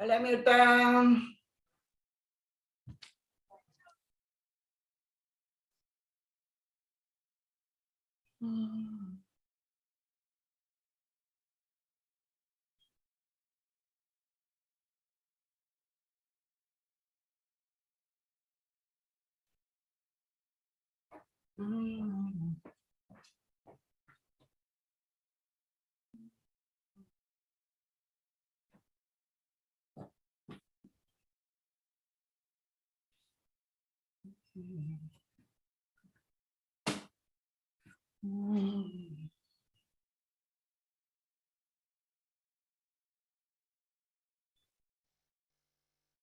Hola Mirta.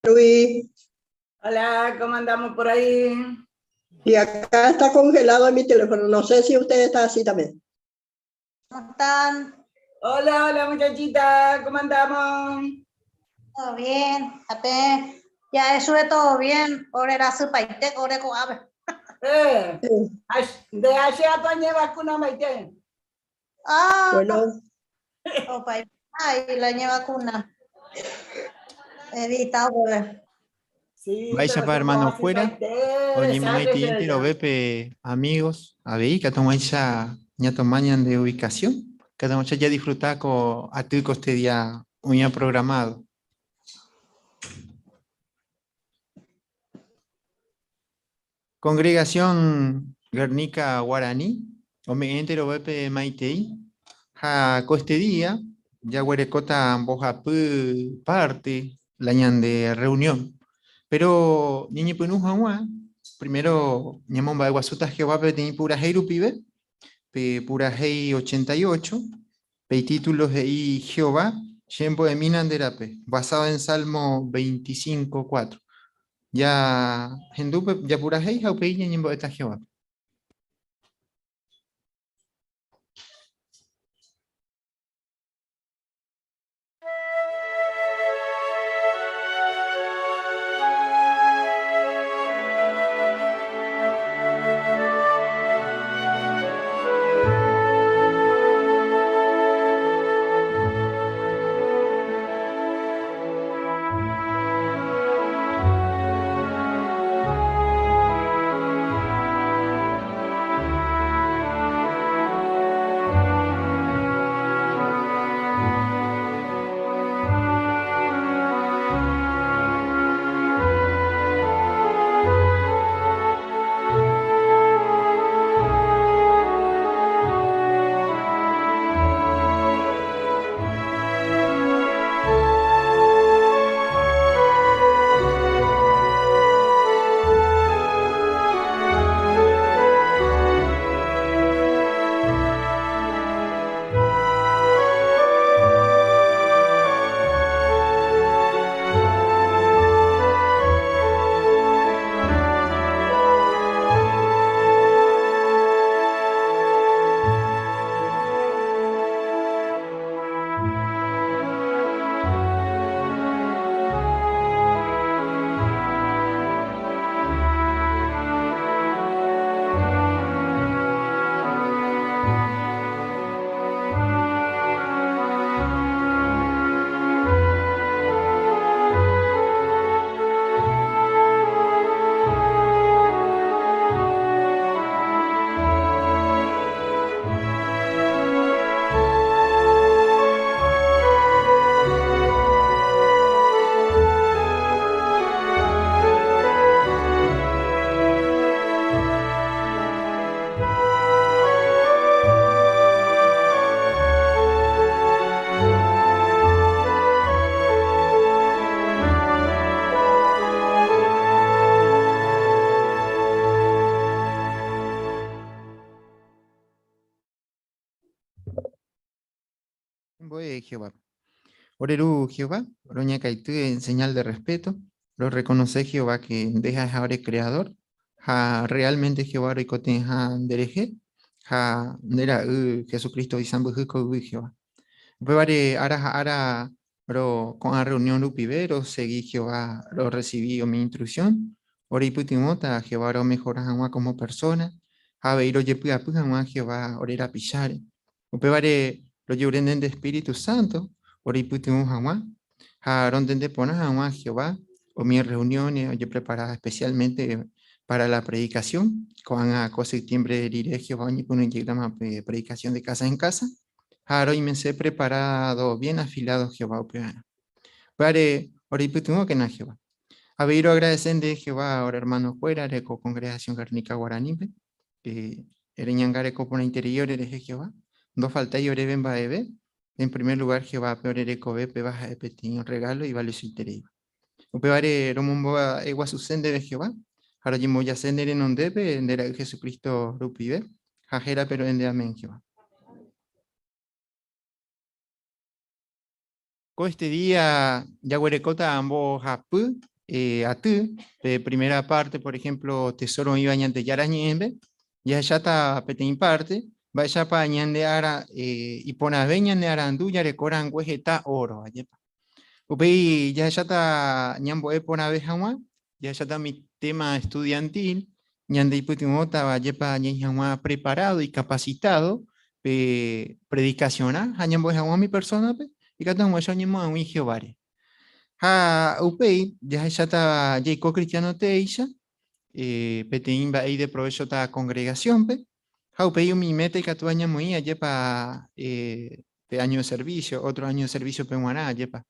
Luis. Hola, ¿cómo andamos por ahí? Y acá está congelado mi teléfono. No sé si usted está así también. ¿Cómo están? Hola, hola muchachita, ¿cómo andamos? Todo bien, ate. Ya eso es todo bien. Ore era su paite, ore ko ave. De allá a Toña vacuna maite. Ah, Bueno. Oh, pai, ay, la ñe vacuna. Evita, bebé. Sí, Vais a pero pa hermano somos fuera, así, o ni paite, mamá y sáquese tinte, lo ya. ve, pe, amigos, a ver, que tomáis ya, ya tomañan de ubicación, que tomáis ya disfrutar con a tu coste día un programado. Congregación Guernica Guaraní, o me entero ve, pe, maitei, ja coste día, ya huerecota bojapú parte, la ñan de reunión. Pero ñeñe punu jaua, primero ñamomba de guasuta Jehová pe teñi pura heiru pibe, pe pura hei 88, pe títulos de i Jehová, Shembo de Minanderape, basado en Salmo 25:4. Ya hendupe, ya pura hei jaupe ñeñe esta Jehová. Mbo'e Jehová. Ore Ru Jehová, roñakãity en señal de respeto, roreconoce Jehová que nde ha'eha ore Creador, ha realmente Jehová roikotevẽha nderehe ha nde Ra'y Jesucristo oisãmbyhy ko yvy Jehová. Upévare ára ha ára ro ko'ã reunión rupive rosegi Jehová rorresivi umi instrucción, oreipytyvõta Jehová romejora hag̃ua como persona ha avei rojepy'apy hag̃ua Jehová ore rapicháre. Upévare rojerure nde espíritu santo oreipytyvõ hag̃ua ha rontende porã hag̃ua Jehová umi reuniones ojeprepara especialmente para la predicación. Ko'ág̃a ko septiembre rire Jehová oñepyrũ jeýtama pe predicación de casa en casa ha roimese preparado bien afilado Jehová upevarã. Upévare oreipytyvõkena Jehová. Avei roagradece nde Jehová ore hermano-kuérare ko congregación Guernica Guaranípe, reñangareko porãiterei orerehe Jehová, ndofaltái oréve mba'eve, en primer lugar Jehovápe ore rekove péva ha'e peteĩ regalo ivaliosoitereíva. Upévare romomba'eguasuse ndéve Jehová, ha rojembojase ne renondépe nde Ra'y Jesucristo rupive, ha hérape ro'e nde amén Jehová. Ko este día jaguerekóta mbohapy aty, pe primera parte, por ejemplo, tesoro oĩva Ñandejára ñe'ẽme, jahecháta peteĩ parte, mba'éichapa ñande ára iporãve ñane arandu jareko rangue heta oro, ajépa. Upéi jahecháta ñambo'e porãve hag̃ua, jahecháta umi tema estudiantil, ñande ipytyvõtava ajépa ñaĩ hag̃ua preparado y capacitado pe predicación-rã ha ñambo'e hag̃ua umi persona-pe ikatu hag̃uáicha oñemoag̃ui Jehováre. Ha upéi jahecháta jaiko cristiano teéicha, peteĩ mba'e ideprovéchota congregación-pe, ha upéi umi méta ikatúva ñamoĩ ajépa pe año de servicio, otro año de servicio-pe g̃uarã ajépa.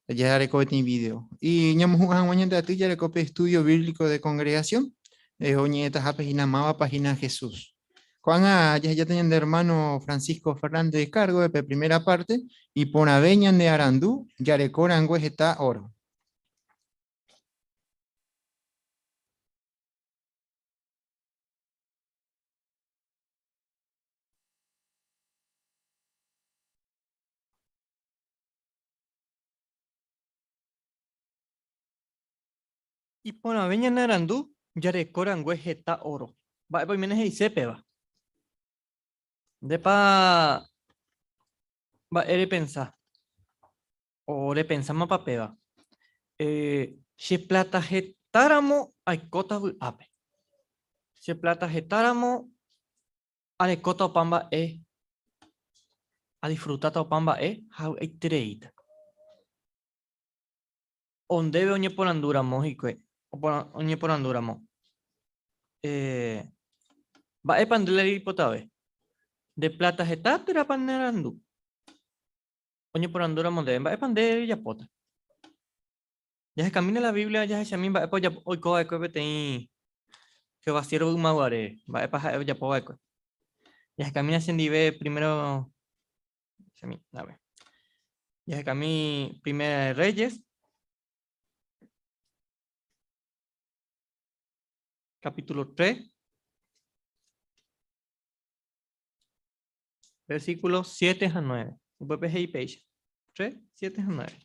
Jareko peteĩ video. Y ñamohu'ã hag̃ua ñande aty jareko pe estudio bíblico de congregación, oñe'ẽtahápe hína mávapa hína Jesús. Ko'ág̃a jahejáta ñande hermano Francisco Fernández cargo pe primera parte, iporãve ñane arandu jareko rangue heta oro. Iporãve ñane arandu jareko rangue heta óro. Mba'épa oiméne he'ise péva? Ndépa mba'e repensa? O repensámapa péva? Che pláta hetáramo aikóta vy'ápe. Che pláta hetáramo arekóta opa mba'e, adisfrutáta opa mba'e ha avy'aitereíta. O ndéve oñeporandu ramo hikuái, oñeporandu ramo, eh, mba'épa nde la reipotave? Nde pláta heta térãpa ne arandu? Oñeporandu ramo ndéve, mba'épa nde rejapóta? Jahekamína la Biblia jahechami mba'épa oiko va'ekue peteĩ Jehová siervo yma guare, mba'épa ha'e ojapo va'ekue. Jahekamína chendive primero, jahekami Primera de Reyes, capítulo 3, versículos 7 a 9. Upépe he'i péicha. 3, 7 a 9.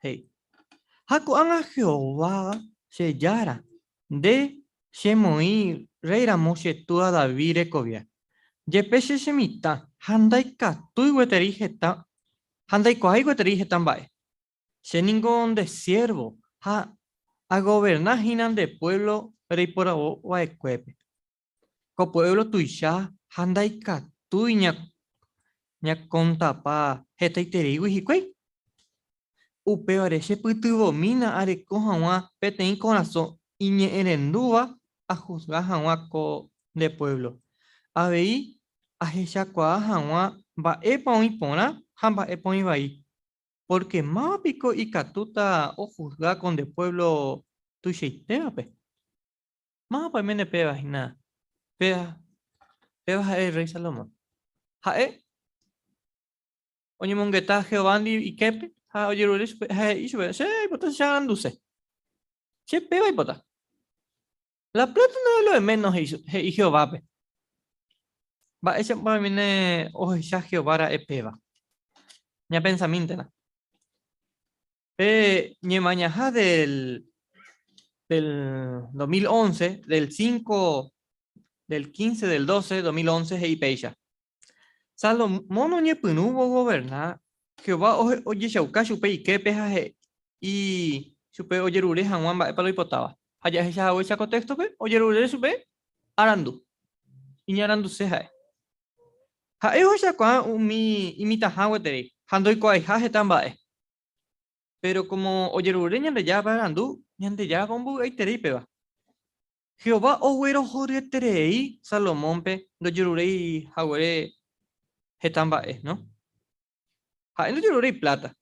He'i, Ha ko'ág̃a Jehová che Jára, nde chemoĩ rréiramo che túa David rekovia. Jepe che chemitã ha ndaikatúi gueteri heta ha ndaikuaái gueteri heta mba'e. Che ningo nde siérvo ha agoverna hína nde puévlo reiporavo va'ekuépe. Ko puévlo tuicha ha ndaikatúi ñakontapa hetaitereígui hikuái. Upévare chepytyvõmína areko hag̃ua peteĩ korasõ iñe'ẽrendúva ahusga hag̃ua ko nde puévlo. Avei ahechakuaa hag̃ua mba'épa oĩ porã ha mba'épa oĩ vai. Pórke máva piko ikatúta ohusga ko nde puévlo tuichaitévape? Mávapa oiméne péva hína? Péva, péva ha'e rréi Salomón. Ha'e oñemongeta Jehovándi iképe ha ojerure chupe, ha he'i chupe, che aipota che aranduse. Che péva aipota. La pláta no es lo de menos, he'i Jehovápe. Mba'éichapa oiméne ohecha Jehová ra'e péva? Ñapensamíntena. Pe ñemañaha del, del 2011, del 5, del 15 del 12, 2011 he'i péicha. Salomón oñepyrũvo ogoverna, Jehová ojechauka chupe iképe ha he'i chupe ojerure hag̃ua mba'épa la oipotáva. Ha jahecha haguéicha ko téxtope, ojerure chupe arandu. Iñaranduse ha'e. Ha'e ohechakuaa umi imitãha gueteri ha ndoikuaaiha heta mba'e. Péro kómo ojerure Ñandejárape arandu, Ñandejára ombovy'aiterei péva. Jehová oguerohoryeterei Salomónpe ndojeruréi haguére heta mba'e, no? Ha'e ndojeruréi pláta,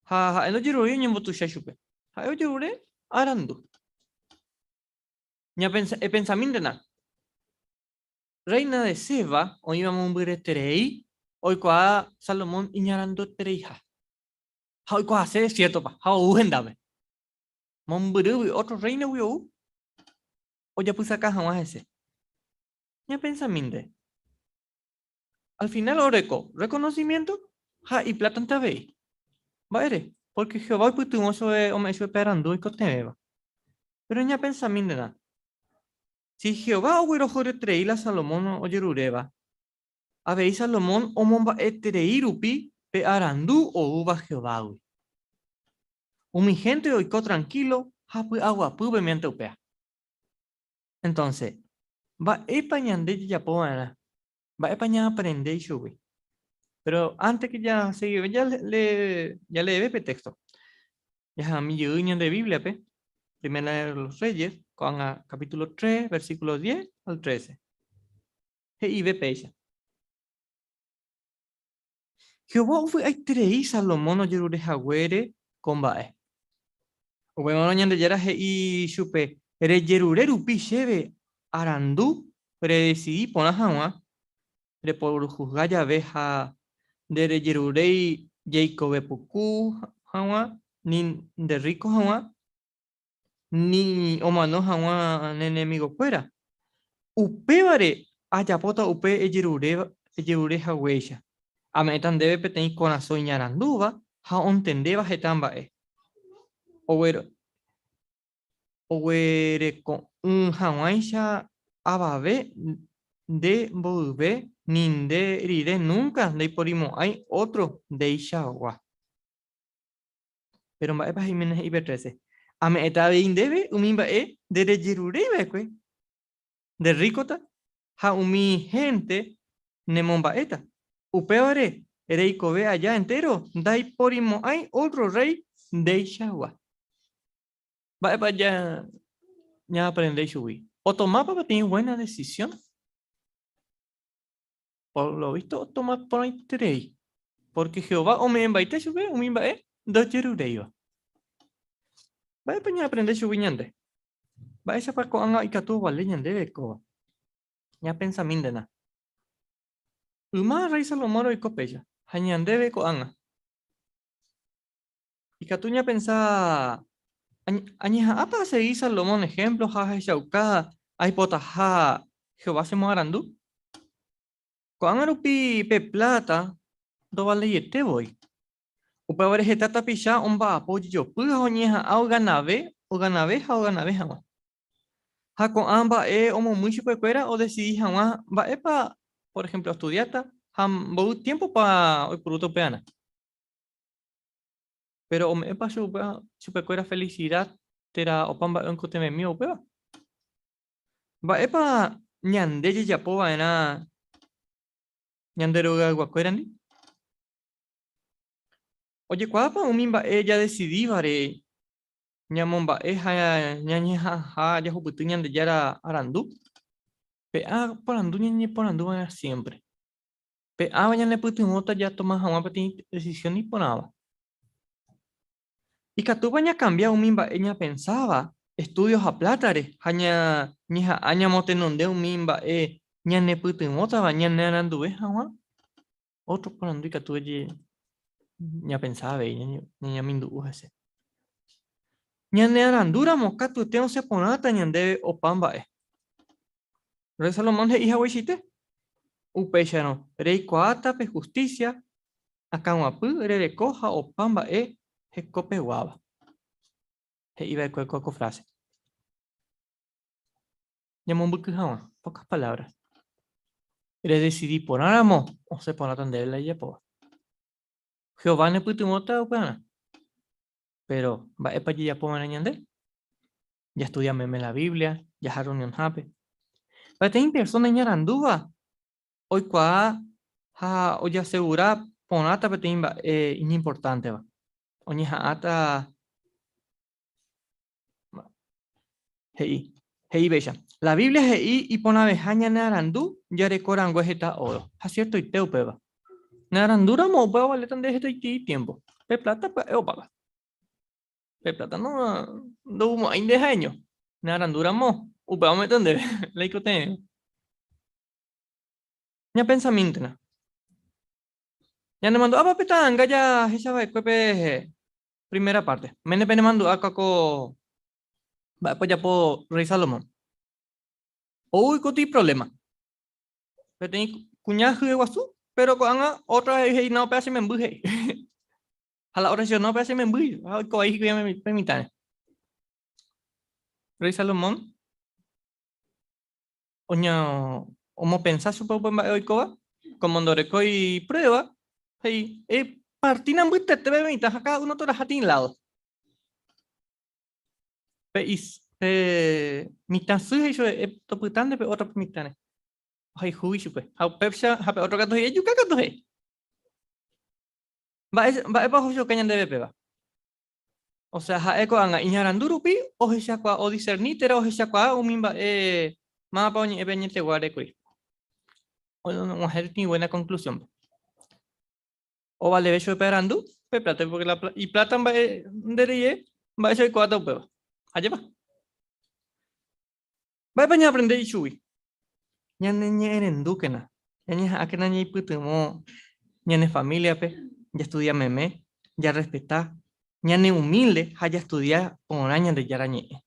ha ha'e ndojeruréi oñembotuicha chupe. Ha'e ojerure arandu. Ñapensa, epensamíntena, Reina de Seba oĩva mombyryeterei oikuaa Salomón iñaranduetereiha. Ha oikuaase siértopa, ha ou hendápe. Mombyrýgui ótro rréinogui ou ojapysaka hag̃ua hese. Ñapensamínte. Al final oreko reconocimiento ha iplátante avei. Mba'ére? Pórke Jehová oipytyvõ chupe ome'ẽ chupe pe arandu oikotevẽva. Péro ñapensamíntena, Si Jehová oguerohoryeterei la Salomón ojeruréva, avei Salomón omomba'eterei rupi pe arandu oúva Jehovágui. Umi hénte oiko trankílo ha py'aguapýpe miénte upéva. Entónse, mba'épa ñande jajapo va'erã? Mba'épa ñaaprende ichugui? Péro ánte ke jasegive jaleeve pe téxto, jahami jey ñande Bíbliape, Primera de los Reyes, ko'ág̃a capítulo 3, versículo 10 al 13. He'ive péicha. Jehová ovy'aiterei Salomón ojerure haguére ko mba'e. Upémarõ Ñandejára he'i chupe, Rejerure rupi chéve arandu redesidi porã hag̃ua, reporuhusga jave ha nderejeruréi jeikove puku hag̃ua, ni nderríko hag̃ua, ni omano hag̃ua ne enemigokuéra. Upévare ajapóta upe ejerure haguéicha. Ame'ẽta ndéve peteĩ korasõ iñarandúva ha ontendéva heta mba'e. Oguereko'ỹ hag̃uáicha avave nde mboyve ni nde rire núnka ndaiporimo'ãi ótro ndeichagua. Péro mba'épa he'ímene he'i pe trece? Ame'ẽta avei ndéve umi mba'e nde rejeruréi va'ekue, nde rríkota ha umi hénte nemomba'éta. Upévare reikove aja entéro ndaiporimo'ãi ótro rréi ndeichagua. Mba'épa ñaaprende chugui? Otomápa peteĩ buena decisión? Por lo visto otoma porãiterei, pórke Jehová ome'ẽmbaite chupe umi mba'e ndojeruréiva. Mba'épa ñaaprende chugui ñande? Mba'éichapa ko'ág̃a ikatu ovale ñandéve kóva? Ñapensamíntena. Yma rréi Salomón oiko péicha, ha ñandéve ko'ág̃a. Ikatu ñapensa, Añeha'ãpa asegi Salomón ehémplo ha ahechauka aipotaha Jehová chemoarandu? Ko'ág̃a rupi pe pláta ndovaleiete voi. Upévare heta tapicha omba'apo ojejopy ha oñeha'ã oganave, oganave ha oganave hag̃ua. Ha ko'ã mba'e omomýi chupekuéra odesidi hag̃ua mba'épa, por ehémplo, ostudiáta ha mboy tiémpopa oipurúta upearã. Péro ome'ẽpa chupekuéra felisida térã opa mba'e oikotevẽmíva upéva? Mba'épa ñande jajapo va'erã ñande rogayguakuérandi? Ojekuaápa umi mba'e jadesidívare ñamomba'e ha ñañeha'ãha jahupyty Ñandejára arandu? Pe'a porandu ñañeporandu va'erã siémpre. Pe ãva ñanepytyvõta jatoma hag̃ua peteĩ desisión iporãva. Ikatúpa ñakambia umi mba'e ñapensáva estúdio ha plátare ha ñañeha'ã ñamotenonde umi mba'e ñanepytyvõtava ñanearanduve hag̃ua? Ótro porandu ikatu ñapensa avei ñañamindu'u hese. Ñanearandúramo katuete osẽ porãta ñandéve opa mba'e. Rréi Salomón he'i hagueichaite. Upéicharõ reikuaáta pe hustísia, akãguapy rereko ha opa mba'e hekopeguáva. He'iva'ekue ko frase. Ñamombyky hag̃ua, pocas palabras. Redesidi porãramo osẽ porãta ndéve la ijapóva. Jehová nepytyvõta upearã. Péro, mba'épa jajapo va'erã ñande? Jastudia meme la Biblia, jaha rreunionhápe. Peteĩ persóna iñarandúva oikuaa ha ojasegura porãta peteĩ mba'e iñimportánteva. Oñeha'ãta he'i, he'i péicha, La Biblia he'i iporãveha ñanearandu jareko rangue heta óro. Ha siertoite upéva. Nearandúramo upéva ovaléta nde hetaiterei tiémpo. Pe pláta pya'e opáta. Pe pláta no ndoumo'ãi nde ha'eño. Nearandúramo upéva ome'ẽta ndéve la ikotevẽva. Ñapensamíntena. Ñanemandu'ápa pe ta'anga jahecha va'ekue pe Primera parte. Mene pene mandu'a ko mba'épa ojapo rey Salomón. Ou oikóti problema. Peteĩ kuña hyeguasu, pero ko'ág̃a otra he'i he'i no, péva che memby he'i. Ha la otra he'i no, péva che memby ha oiko vai hikuái pe mitãre. Rey Salomón oña omopensa chupe upe mba'e oikóva, como ndorekói prueba, he'i, epartína mbytete pe mitã ha cada uno toraha tin lado. Pe is, pe mitã sy he'i chupe, etopyta nde pe otro mitãre. Ohayhúgui chupe. Ha upéicha, ha pe otro katu he'i, ejuka katu he'i. Mba'e, mba'épa ohechuka ñandéve péva? Osea, ha'e ko'ág̃a iñarandu rupi ohechakuaa, odiserni térã ohechakuaa umi mba'e mávapa oñe'ẽ pe añeteguáre kuri. Og̃uahẽ peteĩ buena conclusión-pe. Ovaleve chupe pe arandu, pe pláta, porque la ipláta mba'e nde reie, mba'éicha oikuaáta upéva. Ajépa? Mba'épa ñaaprende ichugui? Ñaneñe'ẽrendúkena, ñañeha'ãkena ñaipytyvõ ñane famíliape, jastudia meme, jarrespeta, ñaneumílde ha jastudia porã Ñandejára Ñe'ẽ.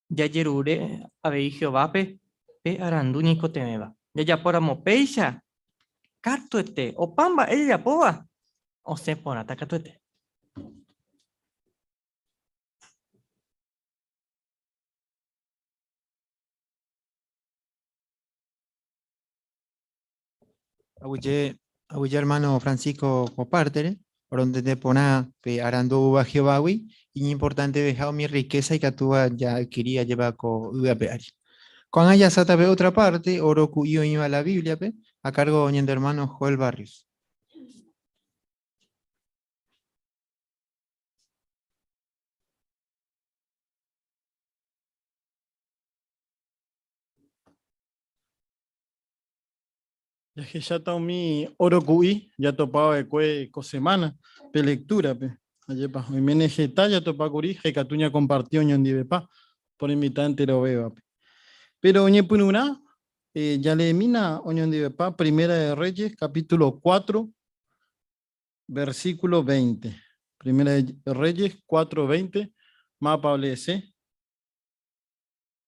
Jajerure avei Jehovápe pe arandu ñaikotevẽva. Jajapóramo péicha, katuete opa mba'e jajapóva osẽ porãta katuete. Aguyje, aguyje hermano Francisco Copártere, orontende porã pe arandu oúva Jehovágui, iñimportanteveha umi riqueza ikatúva ja'adquiri ajépa ko yvy ape ári. Ko'ág̃a jaháta pe otra parte, oro ku'i oĩva la Biblia-pe, a cargo ñande hermano Joel Barrios. Jahecháta umi óro ku'i jatopa va'ekue ko semána pe lektúrape. Ajépa, oiméne heta jatopa kuri ha ikatu ñakomparti oñondivepa por invita enterovévape. Péro oñepyrũrã jaleemína oñondivepa Primera de Reyes capítulo 4 versículo 20. Primera de Reyes 4, 20. Mapa oleese.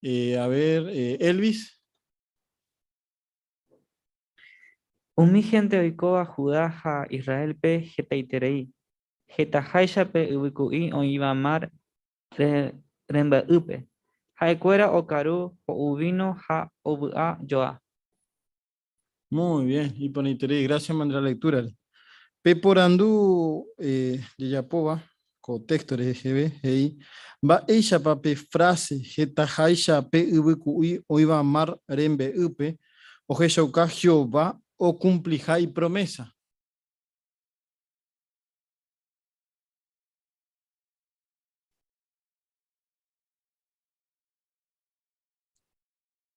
Eh, a ver, eh, Elvis. Umi hénte oikóva Judá ha Israélpe hetaiterei, hetaháicha pe yvyku'i oĩva mar rembe'ýpe. Ha'ekuéra okaru, ho'u víno ha ovy'a joa. Muy bien, iporãiterei. Gracias, mandra lectura. Pe porandu eh, jejapóva ko texto reheve he'i mba'éichapa pe frase hetaháicha pe yvyku'i oĩva mar rembe'ýpe ohechauka Jehová okumpliha ipromésa.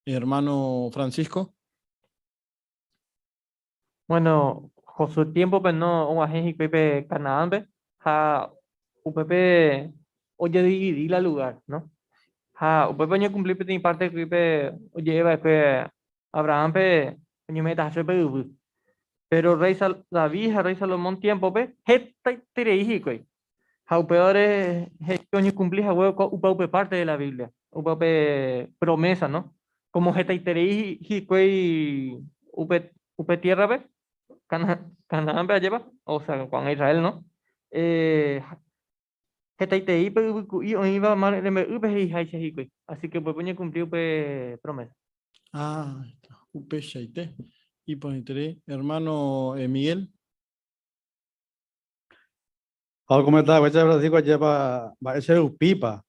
Hermano Francisco. Bueno, Josué tiémpope no og̃uahẽ hikuái pe Canaánpe ha upépe ojedividi la lugár, no? Ha upépe oñekumpli peteĩ párte kuri pe oje'e va'ekue Abrahánpe oñeme'ẽtaha chupe pe yvy. Péro rréi David ha rréi Salomón tiémpope hetaiterei hikuái. Ha upévare he'i oñekumpli hague upe upe párte de la Biblia, upe upe promésa, no? Kómo hetaiterei hikuái Upe, upe tierra-pe, Canaán-pe ajépa, o sea, ko'ág̃a Israel, no? Eh, hetaiterei pe yvyku'i oĩva mar rembe'ýpe he'iháicha hikuái. Así que upépe oñekumpli upe promesa. Ah, upeichaite. Iporãiterei. Hermano eh, Miguel. Ha okomenta haguéicha Francisco ajépa mba'éicha rupípa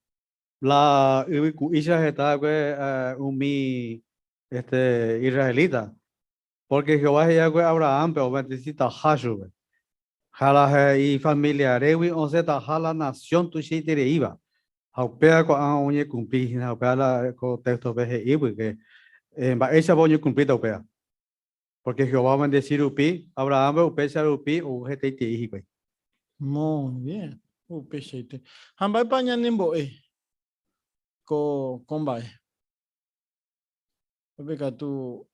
la yvyku'ícha heta va'ekue umi este israelita, pórke Jehová he'i va'ekue Abrahánpe ovendesitaha chupe, ha la ifamiliarégui osẽtaha la nasión tuichaitereíva. Ha upéva ko'ág̃a oñekumpli hína, upéva la ko téxtope he'i pórke mba'éichapa oñekumplíta upéva. Pórke Jehová ovendesi rupi Abrahánpe upéicha rupi ou hetaiterei hikuái. Muy bien, upeichaite. Ha mba'épa ñanembo'e ko ko mba'e? Upépe katu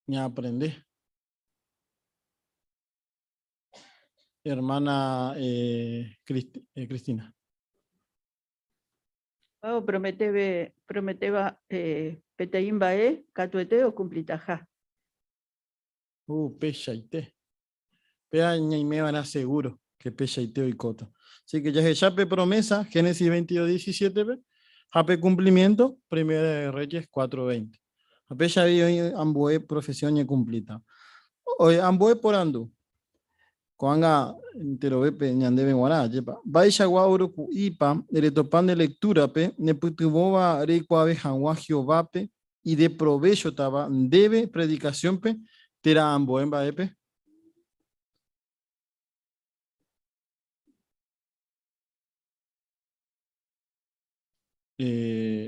ñaaprende. Hermana eh, eh, Cristina. Jehová oprometeve, prometéva eh, peteĩ mba'e katuete okumplitaha. Upeichaite. Péa ñaimeva'erã seguro que peichaite oikóta. Así que jahecha pe promesa Génesis 22:17-pe ha pe cumplimiento Primera de Reyes 4:20. Ha péicha avei oĩ ambue profecía oñekumplíta. Ambue porandu. Ko'ág̃a enterovépe ñandéve g̃uarã, ajépa. Mba'eichagua oroku'ípa retopa nde lectura-pe nepytyvõva reikuaave hag̃ua Jehovápe ideprovéchotava ndéve predikasiónpe térã ambue mba'épe?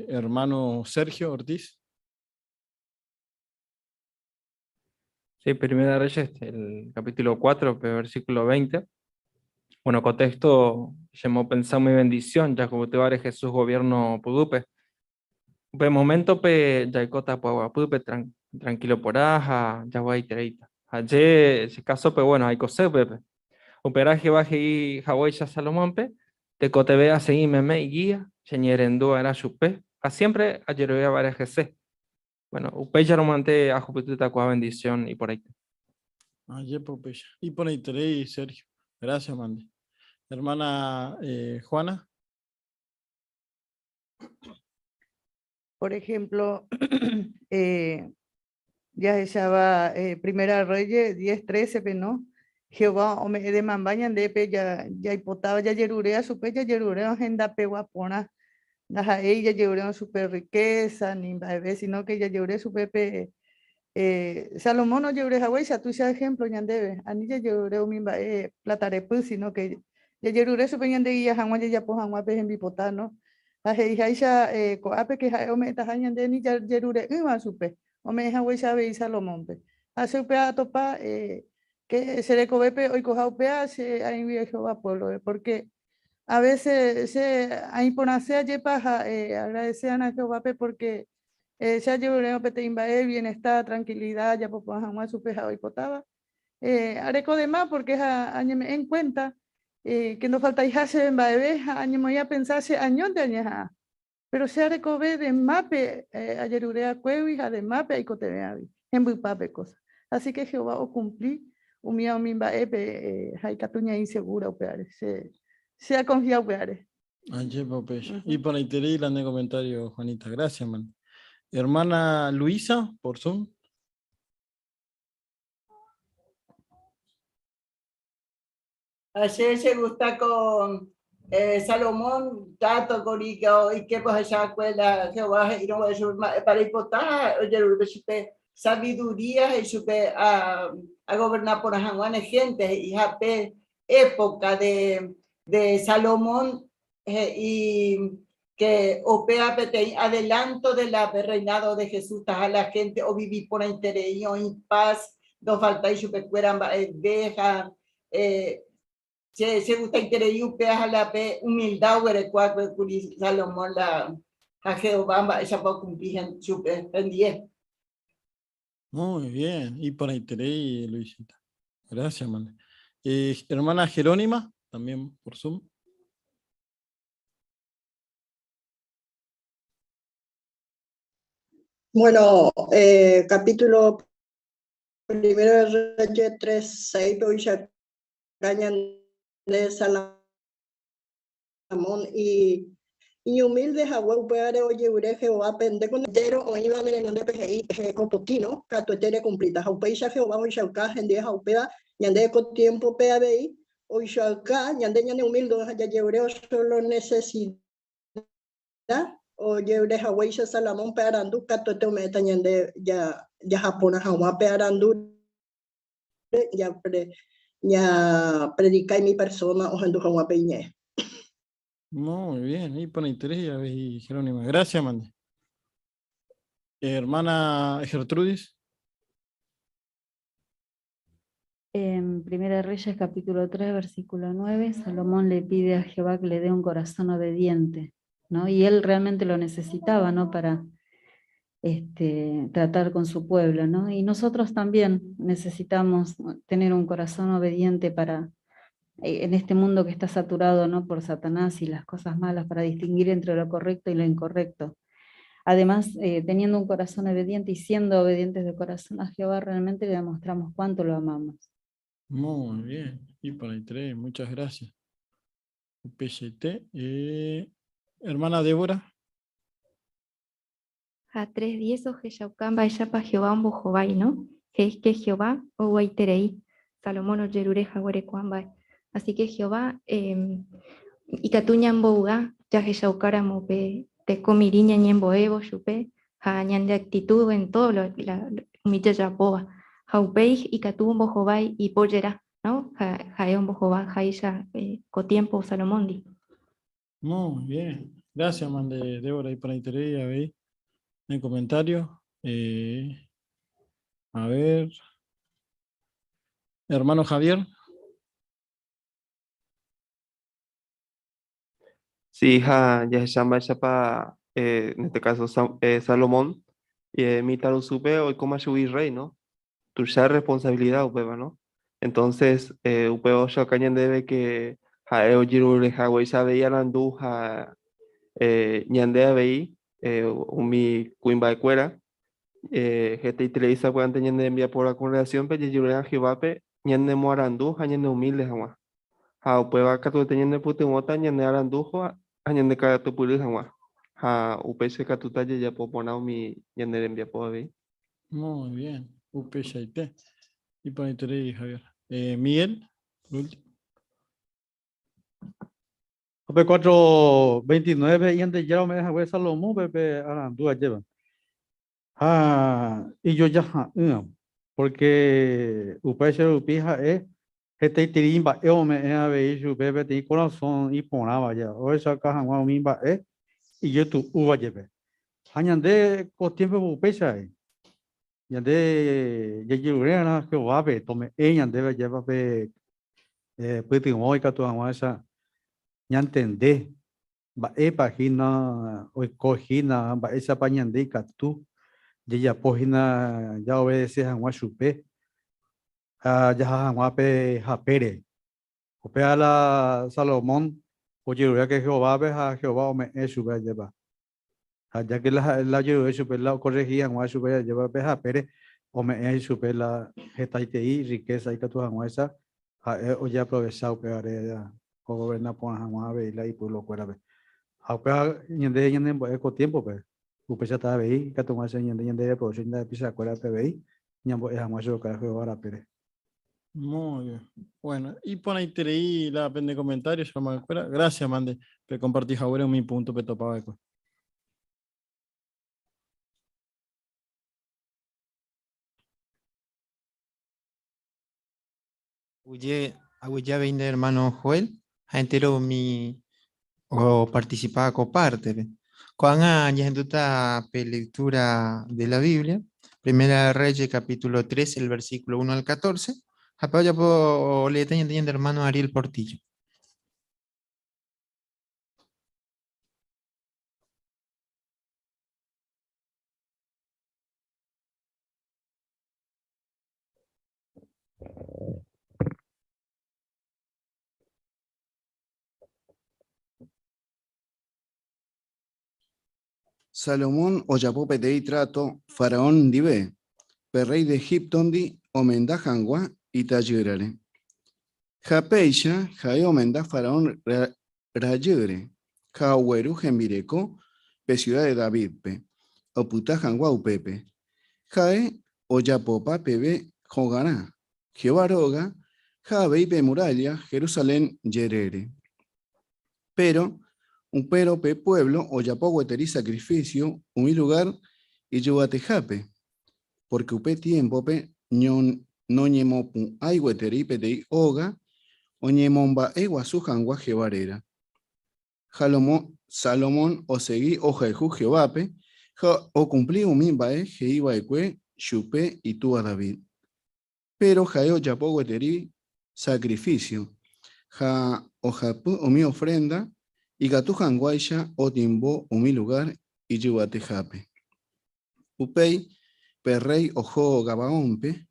Ermáno Sergio Ortiz. Sí, Primera Reyes, el capítulo 4, versículo 20. Bueno, contexto, llamó pensar mi bendición, ya como te va Jesús gobierno pudupe. Upe moméntope jaikóta py'aguapýpe trankílo porã ha jaguaitereíta. Ha che, che kásope, bueno, aikose upépe. Uperã Jehová he'i haguéicha Salomónpe, tekotevẽ asegi meme igía, cheñe'ẽrendu va'erã chupe ha siémpre ajerovia va'erã hese. Bueno, upéicharõ mante ahupytýta ko'ã vendisión iporãite. Ajépa upéicha. Iporãiterei, Sergio. Gracias, mante. Hermana eh, Juana. Por ejemplo, eh, jahecháva eh, Primera Reyes 10, 13-pe, no? Jehová ome'ẽ de mamba ñandépe ja, jaipotáva jajerurea chupe, jajerurea hendapegua porã. Ndaha'éi jajerurea chupe riqueza ni mba'eve, sino que jajerure chupe pe eh, Salomón ojerure haguéicha tuicha ejemplo ñandéve. Ani jajerure umi mba'e plata repy, sino que Jajerure chupe ñandeguia hag̃ua jajapo hag̃ua pe hembipota, no? Ha he'iháicha ko'ápe ke ha'e ome'ẽtaha ñande ni jajerure'ỹva chupe, ome'ẽ haguéicha avei Salomónpe. Ha che upéva atopa ke che rekovépe oikoha upéva che aĩgui Jehová puévlore, pórke a vése che aĩ porãse ajépa ha aagradese va'erã Jehovápe pórke che ajerurérõ peteĩ mba'e, bienestar, trankilida, ajapo porã hag̃ua chupe ha'e oipotáva, Eh, areko de más porque ha añeme'ẽ en cuenta eh, que ndofaltaiha chéve mba'eve ha añemoĩ apensa che añónte añeha'ã. Pero che arekove de mápe eh, ajerure akuégui ha de mápe aikotevẽagui, hembypápe cosa. Así que Jehová okumpli umíva umi mba'épe eh, ha ikatu ñaĩ segura upévare. Che, che aconfia upévare. Ajépa upéicha. Iporãiterei la ne comentario, Juanita. Gracias, man. Hermana Luisa, por Zoom. Ha che chegusta ko eh, Salomón tato korika oike ohechakue la Jehová he'írõ guare chupe mba'épa reipota ha ojerure chupe sabiduría he'i chupe a, agoberna porã hag̃ua ne gente he'i ha pe época de, de Salomón he'i que upéva peteĩ adelanto de la reinado de Jesús taha la gente ovivi porãiterei oĩ paz ndofaltái chupekuéra mba'eve ha eh, che chegustaiterei upéva ha la pe humildad oguerekoakue kuri Salomón la ha Jehová mba'éichapa okumpli chupe hendie. Muy bien, iporãiterei Luisita. Gracias, man. Eh, hermana Jerónima, también por Zoom. Bueno, eh, capítulo Primero de Reyes 3:6 pe oichauka ñande Salomón iñumílde hague upévare ojeure Jehovápe nde ko entéro oĩva ne renondépe he'i heko potĩrõ katuete rekumplíta. Ha upéicha Jehová oichauka hendive ha upéva ñande ko tiémpope avei oichauka ñande ñaneumílde ha jajeure solo nesesida ojeure haguéicha Salomón pe arandu katuete ome'ẽta ñande jaha porã hag̃ua pe arandúre japredika umi persóna ohendu hag̃ua pe iñe'ẽ. Muy bien, iporãiterei avei Jerónima. Gracias, mande. Hermana Gertrudis. En Primera Reyes capítulo 3, versículo 9, Salomón le pide a Jehová que le dé un corazón obediente, ¿no? Y él realmente lo necesitaba, ¿no? Para tratar con su pueblo, ¿no? Y nosotros también necesitamos tener un corazón obediente para, en este mundo que está saturado, ¿no? por Satanás y las cosas malas, para distinguir entre lo correcto y lo incorrecto. Además, teniendo un corazón obediente y siendo obedientes de corazón a Jehová, realmente le demostramos cuánto lo amamos. Muy bien, y por ahí tres, muchas gracias. PCT, hermana Débora. A 3:10 o Jeshaucamba, Ellapa, Jehová, Ombojobai, ¿no? Es que Jehová, o Guaiterei, Salomón o Yerureja, Guarecuamba. Así que Jehová, Ikatuñambouga, ya Jeshaucáramo, pe, te comiriña, ñemboevo, chupe, ja, ñande actitud en todo lo, la, humillayapoa. Jaupei, Ikatu, Ombojobai, y Pollera, ¿no? Ja, Jae, Ombojoba, Jaisha, co tiempo, Salomón di. Muy bien. Gracias, mande Débora, y para interés, a ver, en comentario. A ver. Hermano Javier. Sí, hija, ya se llama chapa, en este caso Salomón, y mi tarusupe hoy como subir rey, ¿no? Tu ya responsabilidad, upeba, ¿no? Entonces, upeba yo cañan debe que jaeo jirure jagüey sabe y arandu ja ñandea veí umi kuimba de cuera, gente y televisa puede antes ñande envía por la congregación, pero jirure a Jehová pe ñande moarandu ja ñande humilde jagua. Ja upeba katu te ñande putemota ñande arandu ja ñande karatupuru jagua. Ja upeche katuta ya popona umi ñande envía por veí. Muy bien, upechaite. Y para interés, Javier. Miguel, por último. P 4:29, y antes ya me deja Salomón, Pepe Arandúa lleva. Ah, y yo ya, ja, porque upeche upija es, este tirimba, eo me he a su pepe, ti corazón y ponaba ya. O esa caja, guau, mimba, y yo tu uva lleve. Añande con tiempo upecha, Ñande, ya llevé a Jehová, pe, tome, ñande, lleva, pe puti, moi, catu, agua, esa, ñantende, ba, pagina, hoy cojina, ba, esa pa ñande, y catu, ya pojina, ya obedece, agua, chupe, ah, ya, agua, pe, japere. O pe a la Salomón, oye, ya que Jehová, pe, ja, Jehová, o me, chupe, lleva. Ah, ya que la yo chupe, la corregía, agua, chupe, lleva, pe, japere, o me, chupe, la gestaitei, riqueza, y catu, agua, esa, ja, o ya aprovechado, pe, are, ya, o goberna por agua, ve, la, y pueblo, cuera, pe. Ah, pe, ah, ñande, ñande, bo, eco tiempo, pe. Upe ya estaba ahí, que toma ese ñande, ñande, aprovecho, ñande, pisa, cuera, pe, ve, ñambo, es agua, yo, carajo, ahora, pere. Muy bien. Bueno, y pon ahí te leí la pende comentarios, yo me acuerdo. Gracias, mande. Pe compartí ahora mi punto pe topaba eco. Oye, ya veinte hermano Joel, a entero mi o participaba coparte, pe. Cuando ya en tuta pe lectura de la Biblia, Primera de Reyes, capítulo 3, el versículo 1 al 14. Apoya por le tenía hermano Ariel Portillo. Salomón ojapo peteĩ trato faraón ndive, pe rey de Egipto ndi omenda hag̃ua itajýrare. Ha péicha ha'e omenda faraón rajýre ha ogueru hembireko pe ciudad de Davídpe, opyta hag̃ua upépe. Ha'e ojapopa peve hogarã, Jehová róga ha avei pe muralla Jerusalén jerére. Péro upérõ pe puévlo ojapo gueteri sakrifísio umi lugár ijyvatehápe, pórke upe tiémpope noñemopu'ãi gueteri peteĩ óga oñemomba'eguasu hag̃ua Jehová réra. Salomón osegi ohayhu Jehovápe ha okumpli umi mba'e he'i va'ekue chupe itúa David. Péro ha'e ojapo gueteri sakrifísio ha ohapy umi ofrénda ikatu hag̃uáicha otimbo umi lugár ijyvatehápe. Upéi pe rréi oho Gabaónpe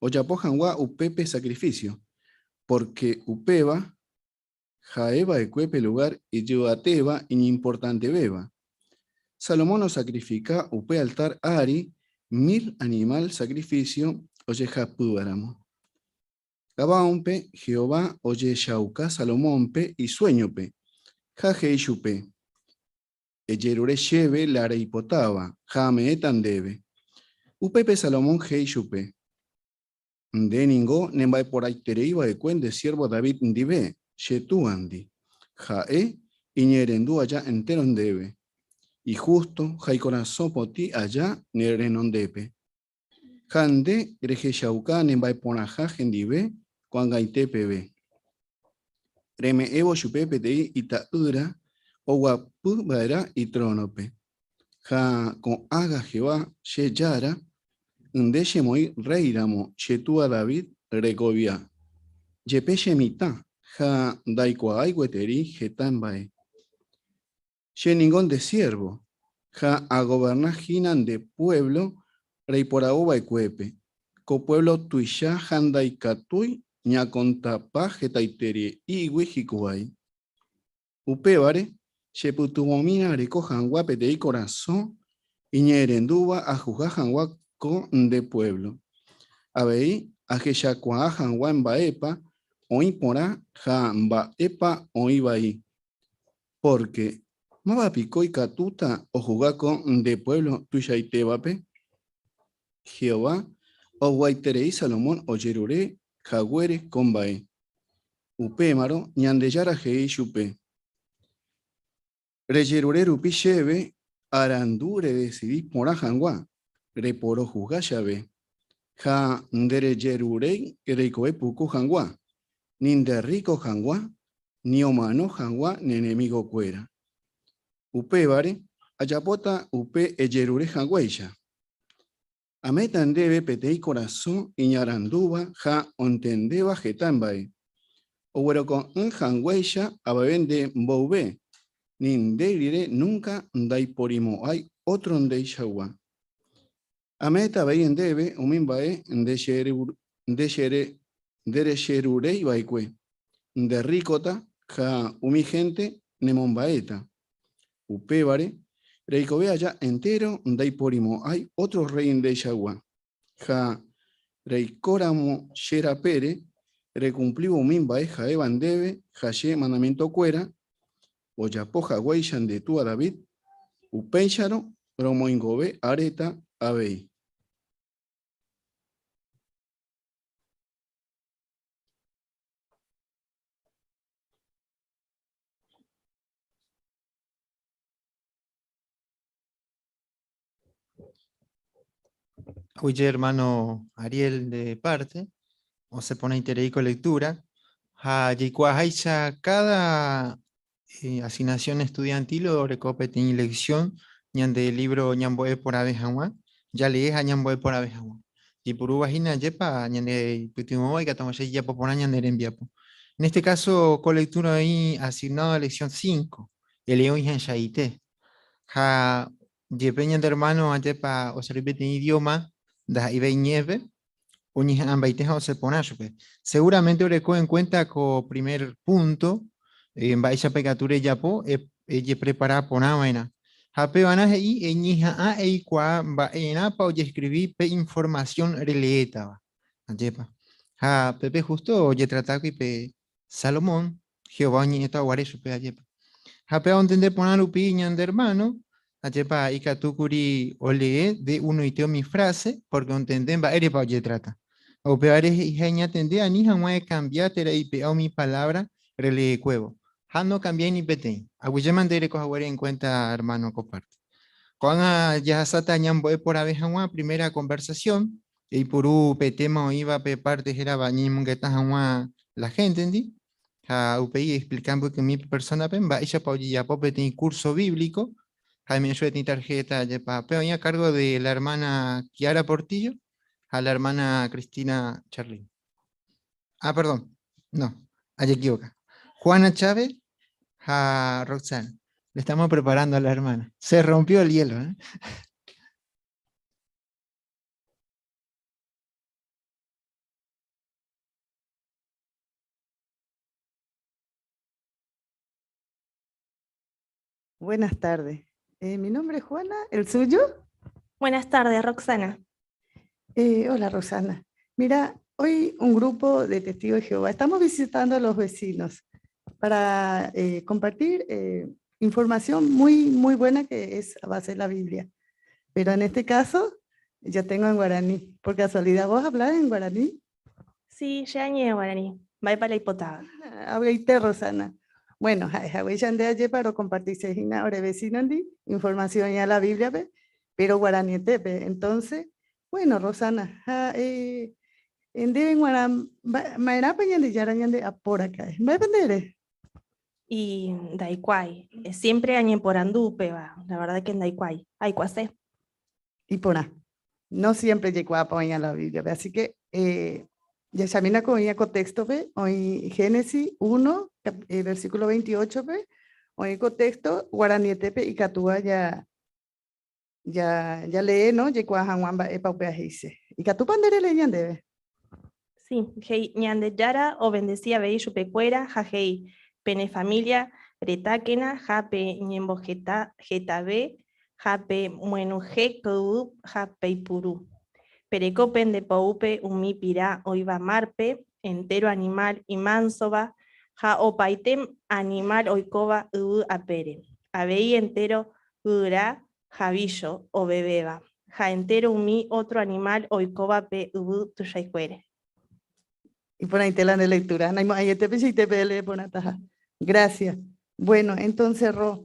ojapo hag̃ua upépe sakrifísio, pórke upéva ha'e va'ekue pe lugár ijyvatéva iñimportantevéva. Salomón osakrifika upe altár ári mil animál sakrifísio ojehapývaramo. Gabaónpe Jehová ojechauka Salomónpe isuéñope, ha he'i chupe, Ejerure chéve la reipotáva, ha ame'ẽta ndéve. Upépe Salomón he'i chupe, Nde ningo nemba'eporãiterei va'ekue nde siérvo David ndive, che túandi. Ha'e iñe'ẽrendu aja entéro ndéve, ihústo ha ikorasõ potĩ aja ne renondépe. Ha nde rehechauka nemba'eporãha hendive ko'ag̃aite peve. Reme'ẽvo chupe peteĩ ita'ýra oguapy va'erã itrónope. Ha ko'ág̃a Jehová che Jára, nde chemoĩ rréiramo che túa David rekovia. Jepe che mitã ha ndaikuaái gueteri heta mba'e. Che ningo nde siérvo, ha agoverna hína nde puévlo reiporavo va'ekuépe. Ko puévlo tuicha ha ndaikatúi ñakontapa hetaitereígui hikuái. Upévare, chepytyvõmína areko hag̃ua peteĩ korasõ iñe'ẽrendúva ajuha hag̃ua ko nde puévlo. Avei ahechakuaa hag̃ua mba'épa oĩ porã ha mba'épa oĩ vai. Pórke, máva piko ikatúta ohuga ko nde puévlo tuichaitévape? Jehová ovy'aiterei Salomón ojerure haguére ko mba'e. Upémarõ Ñandejára he'i chupe, Rejerure rupi chéve arandu redesidi porã hag̃ua, reporohusga chave, ha nderejeruréi reikove puku hag̃ua, ni nderríko hag̃ua, ni omano hag̃ua ne enemigokuéra. Upévare ajapóta upe ejerure haguéicha. Ame'ẽta ndéve peteĩ korasõ iñarandúva ha ontendéva heta mba'e. Ogueroko'ỹ haguéicha avave nde mboyve, ni nde rire núnka ndaiporimo'ãi ótro ndeichagua. Ame'ẽta avei ndéve umi mba'e nderecheruréi va'ekue, nde rríkota ha umi hénte nemomba'éta. Upévare, reikove aja entéro ndaiporimo'ãi ótro rréi ndeichagua. Ha reikóramo che rapére, rekumplívo umi mba'e ha'éva ndéve ha che mandamientokuéra, ojapo haguéicha nde túa David, upéicharõ romoingove aréta avei. Oye, hermano Ariel de parte, o se pone interés con lectura, ha jaikuaaháicha cada asignación estudiantil oreko peteĩ lección ñande libro ñambo'e porãve hag̃ua, jalee ha ñambo'e porãve hag̃ua. Jaipurúva hína ajépa ñande pytyvõva ikatu hag̃uáicha jajapo porã ñane rembiapo. En este caso, ko lectura oĩ asignado a lección 5, el león ihanchaite. Ha jepe ñande hermano ajépa oservi peteĩ idioma ndaha'éiva iñe'ẽpe, oñeha'ãmbaite ha osẽ porã chupe. Seguramente oreko en cuenta ko primer punto, mba'éichapa ikatu rejapo, ejeprepara porã va'erã. Ha pevarã he'i eñeha'ã eikuaa mba'erãpa ojeskrivi pe informasión releétava. Ajépa. Ha pépe justo ojetratágui pe Salomón, Jehová oñe'ẽta oguare chupe, ajépa. Ha péva ontende porã rupi ñande hermano, ajépa ikatu kuri olee de unoite umi frase, porque ontende mba'érepa ojetrata. Ha upévare he'iha eñatende ani hag̃ua ekambia térã eipe'a umi palabra releekuévo. Ha nokambiái ni peteĩ. Aguyjéma nde ereko haguére en cuenta, hermano, ko parte. Ko'ág̃a jahasáta ñambo'e porãve hag̃ua primera conversación, eipuru pe tema oĩva pe parte hérava ñañemongeta hag̃ua la héntendi, ha upéi eexplika mbykymi pe persónape mba'éichapa ojejapo peteĩ curso bíblico, ha eme'ẽ chupe peteĩ tarjeta jepa. Pe oĩ a cargo de la hermana Kiara Portillo ha la hermana Cristina Charlin. Ah, perdón, no, ajequivoca. Juana Chávez ha Roxana. Le estamos preparando a la hermana. Se rompió el hielo, ¿eh? Buenas tardes. Mi nombre es Juana, ¿el suyo? Buenas tardes, Roxana. Hola, Roxana. Mira, hoy un grupo de Testigos de Jehová, estamos visitando a los vecinos para compartir información muy, muy buena que es a base de la Biblia. Pero en este caso, yo tengo en guaraní. Por casualidad, ¿vos hablás en guaraní? Sí, ya en guaraní. Va para la hipotada. Ah, hablaste, Rosana. Bueno, ja, ja, voy a andar allí para compartirse gina, ore vecino, andi, información ya la Biblia, ve, pero guaraní tepe. Entonces, bueno, Rosana, ja en deben guaram, va, maera pa ñande yara ñande a por acá. ¿Va a depender? Y Daikuay, siempre añe por andupe, va, la verdad que en Daikuay, Aikuase. Y por a, no siempre llegó a poner la Biblia, ve, así que ya examina con ella contexto, ve, hoy Génesis 1, versículo 28, ve, hoy contexto, guaraní tepe y catúa ya, ya, ya lee, ¿no? Llegó a Juan va, epa, upea, dice. Y catú pandere le ñande, ve. Sí, hei, ñande yara o bendecía ve yupecuera, ja hei, pene familia, retáquena, jape ñembo jeta, jetabe, jape muenuje, kubu, jape ipurú. Perecopen de poupe, umi pirá, oiva marpe, entero animal y mansoba, ja opaitem animal oikova ubu apere. Abei entero ura, jabillo o bebeba. Ja entero umi otro animal oikova pe ubu tuyaicuere. Y por ahí te la de lectura. Naimo, ahí te pensé y te pele por ataja. Gracias. Bueno, entonces, Ro,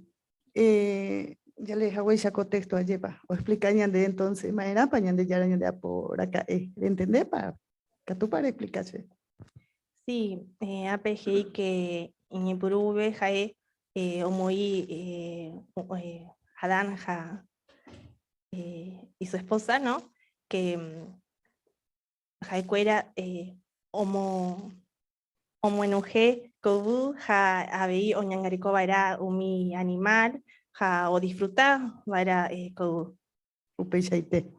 ya le dejo ese contexto a Yepa. O explica ñande entonces, maera pa ñande ya ñande a por acá ¿entendés? Pa, que tú para explicarse. Sí, APGI que Iñipurube, Jae Omoí Adán, ja y su esposa, ¿no? Que, Jaecuera Omo, Omoenuje, Kobu, ja Abei, Oñangarikoba era umi animal, ja o disfrutar, va era Kobu. Upeichaite.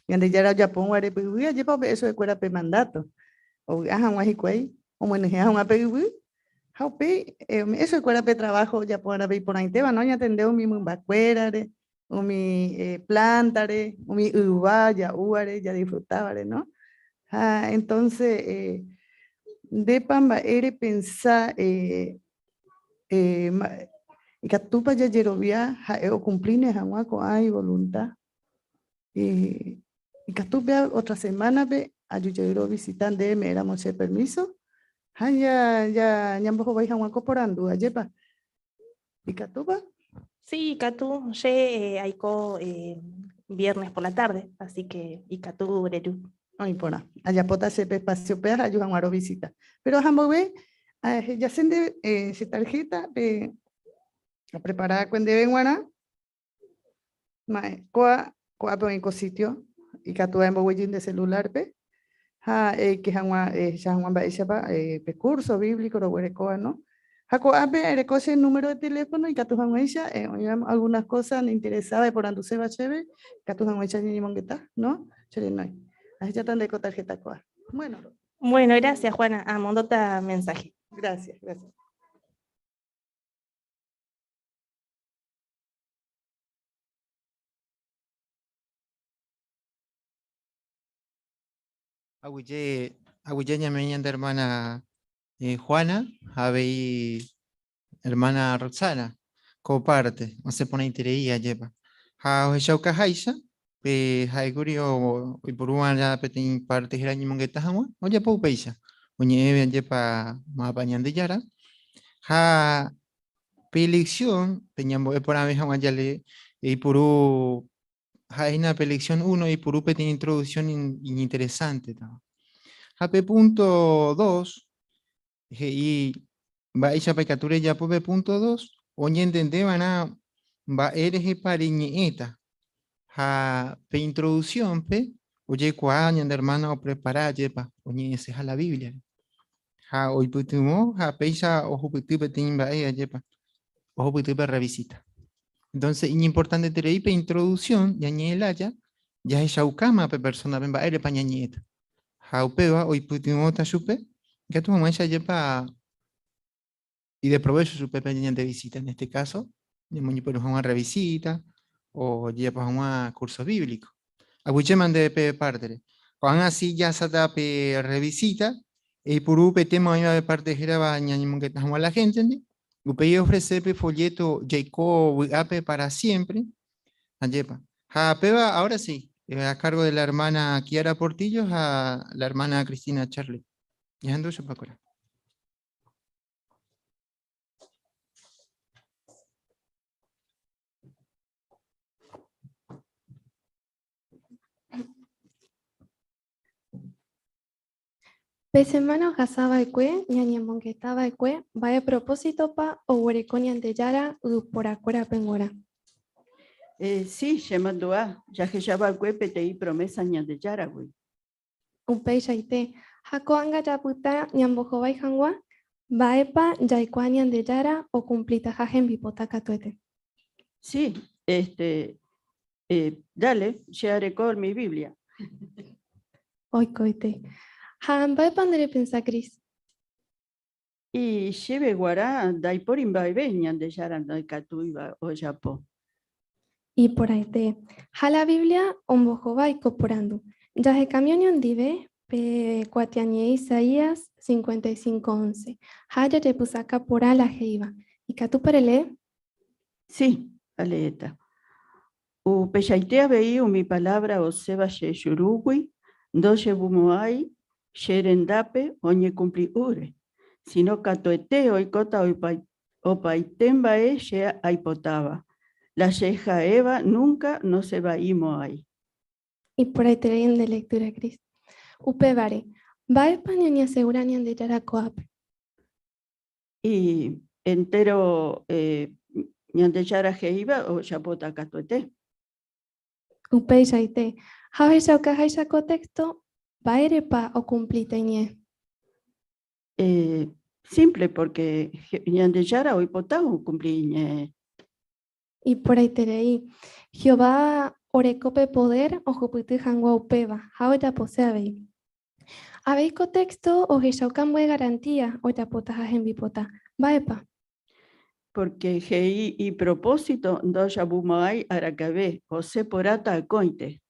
Ñande yara Japón, guare, pues, uy, allí pa' eso de cuera pe mandato. O, ajá, guajicuey, o bueno, ajá, guape, uy, ja, upe eso de cuera pe trabajo, Japón, ara, pe, por ahí te va, ¿no? Ya tendeo mi mumbacuerare, umi plantare, umi uva, ya uare, ya disfrutabare, ¿no? Ah, entonces, de pamba ere pensar ma, y catupa ya yerovia, ja, o cumpline, ja, guaco, ay, voluntad. Y catupa otra semana, ve, ayuyero visitante, me éramos el permiso. Ja, ya, ya, ñambojo vai, ja, guaco, por andu, ayepa. ¿Y catupa? Sí, Catu, ye aiko viernes por la tarde, así que y Catu breru. No importa, allá pota se pe espacio pe ayudan a visita. Pero jambo ve ya sende se tarjeta pe a preparar cuando ven guana. Ma coa coa pe en sitio y Catu en bollín de celular pe. Ja que jangua ya jangua ba esa pa pe curso bíblico lo huere coa, ¿no? Ja coa pe recoge el número de teléfono y Catu jangua esa oigan, algunas cosas le interesaba y por andu se va cheve, Catu jangua esa ni mongueta, ¿no? Chere no hay. Ahí ya están de tarjeta coa. Bueno. Bueno, gracias, Juana. Ah, mandota mensaje. Gracias, gracias. Agüille, Aguyje ñame'ẽ ñande hermana Juana ha avei hermana Roxana ko parte osẽ porãiterei ajépa. Ha ohechaukaháicha pe ha'ékuri oiporuva'erã peteĩ parte héra ñemongeta hag̃ua ojapo upéicha oñe'ẽve ajépa mávapa Ñandejára ha pe lección pe ñambo'e porãve hag̃ua jale eiporu ha'ehína pe lección 1 eipuru peteĩ introducción iñinteresánteva. Ha pe punto 2 he'i mba'éichapa ikatu rejapo pe punto 2 oñentende va'erã mba'e rehepa reñe'ẽta. Ha pe introducción-pe ojekuaa ñande hermana oprepara ajépa oñe'ẽseha la Biblia-re. Ha oipytyvõ ha péicha ohupyty peteĩ mba'e ajépa ohupyty pe revisita. Entonces iñimportanteterei pe introducción ñañe'ẽ lája jahechaukáma pe persona-pe mba'érepa ñañe'ẽta. Ha upéva oipytyvõta chupe ikatu hag̃uáicha ajépa ideprovecho chupe pe ñande visita, en este caso ñamoñepyrũ hag̃ua revisita o jajapo hag̃ua curso bíblico. Aguyjéma nde pe parte-re. Ko'ág̃a si jaháta pe revisita, eipuru pe tema oĩva pe parte hérava ñañemongeta hag̃ua la gente-ndi, upéi eofrese pe folleto Jaiko vy'ápe para siempre, ajépa. Ha péva ahora sí, a cargo de la hermana Kiara Portillo ha la hermana Cristina Charlie. Ñahendu chupekuéra. Pe semana ohasa va'ekue ñañemongeta va'ekue mba'e propósitopa oguereko Ñandejára yvyporakuérape g̃uarã. Si, chemandu'a jahecha va'ekue peteĩ promesa Ñandejáragui. Upeichaite, ha ko'ág̃a japyta ñambohovái hag̃ua, mba'épa jaikuaa Ñandejára okumplitaha hembipota katuete. Si, este, dale, che areko mi Biblia. Oikoite. Ha mba'épa nde repensa, Cris? Y chéve guarã ndaipóri mba'eve Ñandejára ndaikatúiva ojapo. Iporãite. Ha la Biblia ombohovái ko porandu. Jahekami oñondive pe kuatiañe'ẽ Isaías 55:11 ha jajepysaka porã la he'íva. Ikatúpa relee? Sí, aleéta. Upeichaite avei umi palávra osẽva che jurúgui ndojevumo'ãi che rendápe oñekumpli'ỹre, síno katuete oikóta opaite mba'e che aipotáva, la che ha'éva núnka nosẽva'imo'ãi. Iporãiterei nde lectura, Cris. Upévare, mba'épa ñañeasegura Ñandejára ko'ápe? Y entéro Ñandejára he'íva ojapóta katuete. Upeichaite, ha ohechaukaháicha ko téxto, mba'érepa okumplíta iñe'ẽ? Simple, porque Ñandejára oipota okumpli iñe'ẽ. Iporãiterei, Jehová oreko pe podér ohupyty hag̃ua upéva ha ojapose avei. Avei ko téxto ohechauka ambue garantía ojapotaha hembipota. Mba'épa? Pórke he'i ipropósito ndojavumo'ãi araka'eve, osẽ porãta akóinte.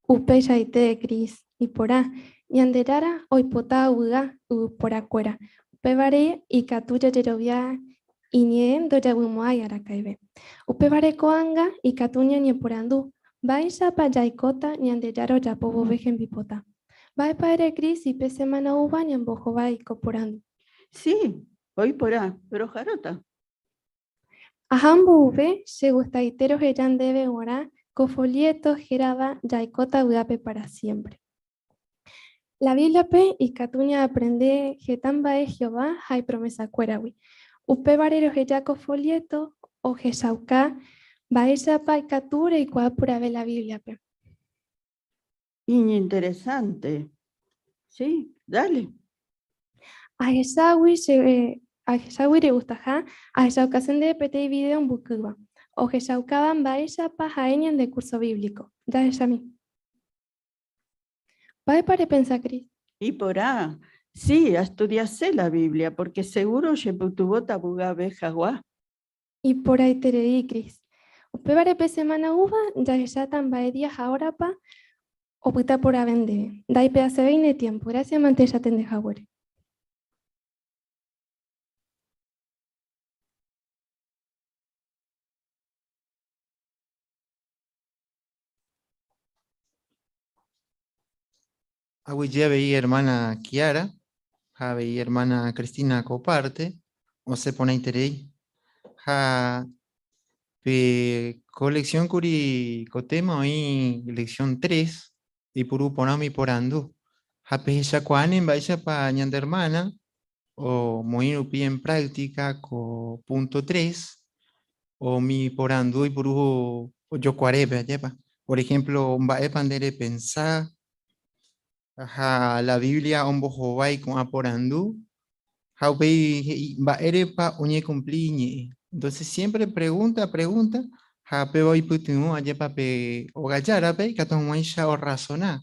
Upeichaite, Cris, iporã. Ñandejára oipota ovy'a yvyporakuéra. Upévare ikatu jajerovia iñe'ẽ ndojavymo'ãi araka'eve. Upévare ko'ág̃a ikatu ñañeporandu, Mba'éichapa jaikóta Ñandejára ojapo vove hembipota? Mba'épa ere Cris pe semana oúva ñambohovái ko porandu? Sí, oĩ porã, roharóta. Aha mboyve, che gustaite roheja ndéve g̃uarã ko folieto hérava Jaikóta vy'ápe para siémpre. La Bíbliape ikatu ñaaprende heta mba'e Jehová ha ipromesakuéragui. Upévare roheja ko folieto ohechauka mba'éichapa ikatu reikuaa porãve la Bíbliape. Iñinteresánte. Sí, dale. Ahechágui che ahechágui regustaha, ahechaukase ndéve peteĩ vidéo mbykýva, ohechaukáva mba'éichapa ha'e ñande kúrso bíblico. Jahechami. Mba'épa repensa, Cris? Iporã. Sí, astudiase la Biblia, pórke segúro chepytyvõta vy'ave hag̃ua. Iporãiterei, Cris. Upévare pe semána oúva jahecháta mba'e día ha órapa Opyta porãve ndéve. Ndaipe'asevéi ne tiempo. Gracias mante chatende haguére. Aguyje avei hermana Kiara ha avei hermana Cristina Coparte osẽ porãiterei. Ha pe ko lección kuri ko tema oĩ lección 3, ipuru porã umi porandu. Ha pehechakuaáne mba'éichapa ñande hermana omoĩ rupi en práctica ko punto 3, umi porandu oipuru ojokuarépe, ajépa. Por ejemplo, mba'épa nde repensa ha la Biblia ombohovái ko'ã porandu ha upéi he'i mba'érepa oñekumpli iñe'ẽ. Entonces siempre pregunta, pregunta ha péva oipytyvõ ajépa pe ogajárape ikatu hag̃uáicha orrazona.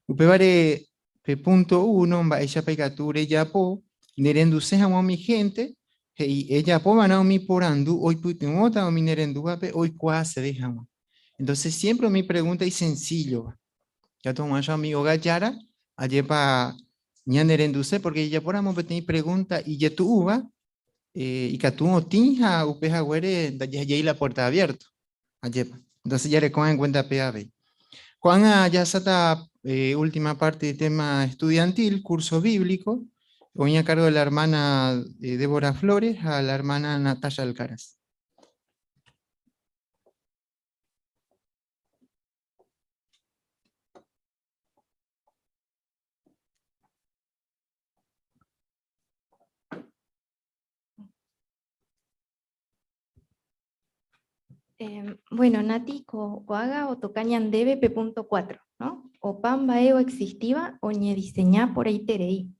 Upévare pe punto uno mba'éichapa ikatu rejapo nerenduse hag̃ua umi hénte, he'i ejapo va'erã umi porandu oipytyvõta umi nerendúvape oikuaaseve hag̃ua. Entonces siempre umi pregunta isencíllova. Ikatu hag̃uáicha umi óga jára, ajépa ñanerenduse, porque jajapóramo peteĩ pregunta ijetu'úva, ikatu otĩ ha upe haguére ndajahejái la puerta abierto. Ajépa. Entonces jareko en cuenta pe avei. Ko'ág̃a jahasáta última parte tema estudiantil, curso bíblico, oĩ a cargo de la hermana Débora Flores ha la hermana Natasha Alcaraz. Bueno, Nati, ko'ág̃a otoka ñandéve pe punto 4, no? Opa mba'e oexistíva oñediseña porãiterei.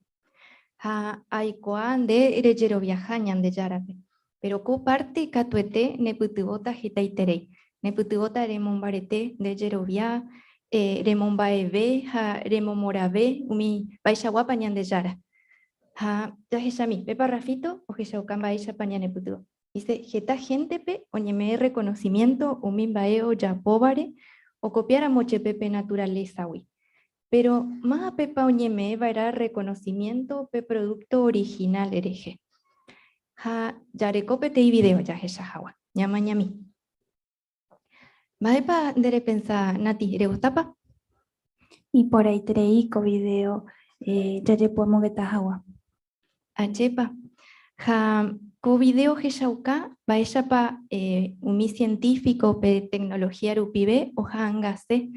Ha aikuaa nde rejeroviaha Ñandejárape. Péro ko párte katuete nepytyvõta hetaiterei. Nepytyvõta remombarete nde jerovia, remomba'eve ha remomorave umi mba'eichaguápa Ñandejára. Ha jahechami, pe parrafito ohechauka mba'éichapa ñanepytyvõ. Dice, heta héntepe oñeme'ẽ reconocimiento umi mba'e ojapóvare okopiáramo jepe pe naturalésagui. Péro mávapepa oñeme'ẽ va'erã reconocimiento pe producto original rehe? Ha jareko peteĩ video jahecha hag̃ua. Ñamañami. Mba'épa nde repensa, Nati, regustápa? Iporãiterei ko video jajepu'amongeta hag̃ua. Ajépa. Ha ko video ohechauka mba'éichapa umi científico pe tecnología rupive oha'angase,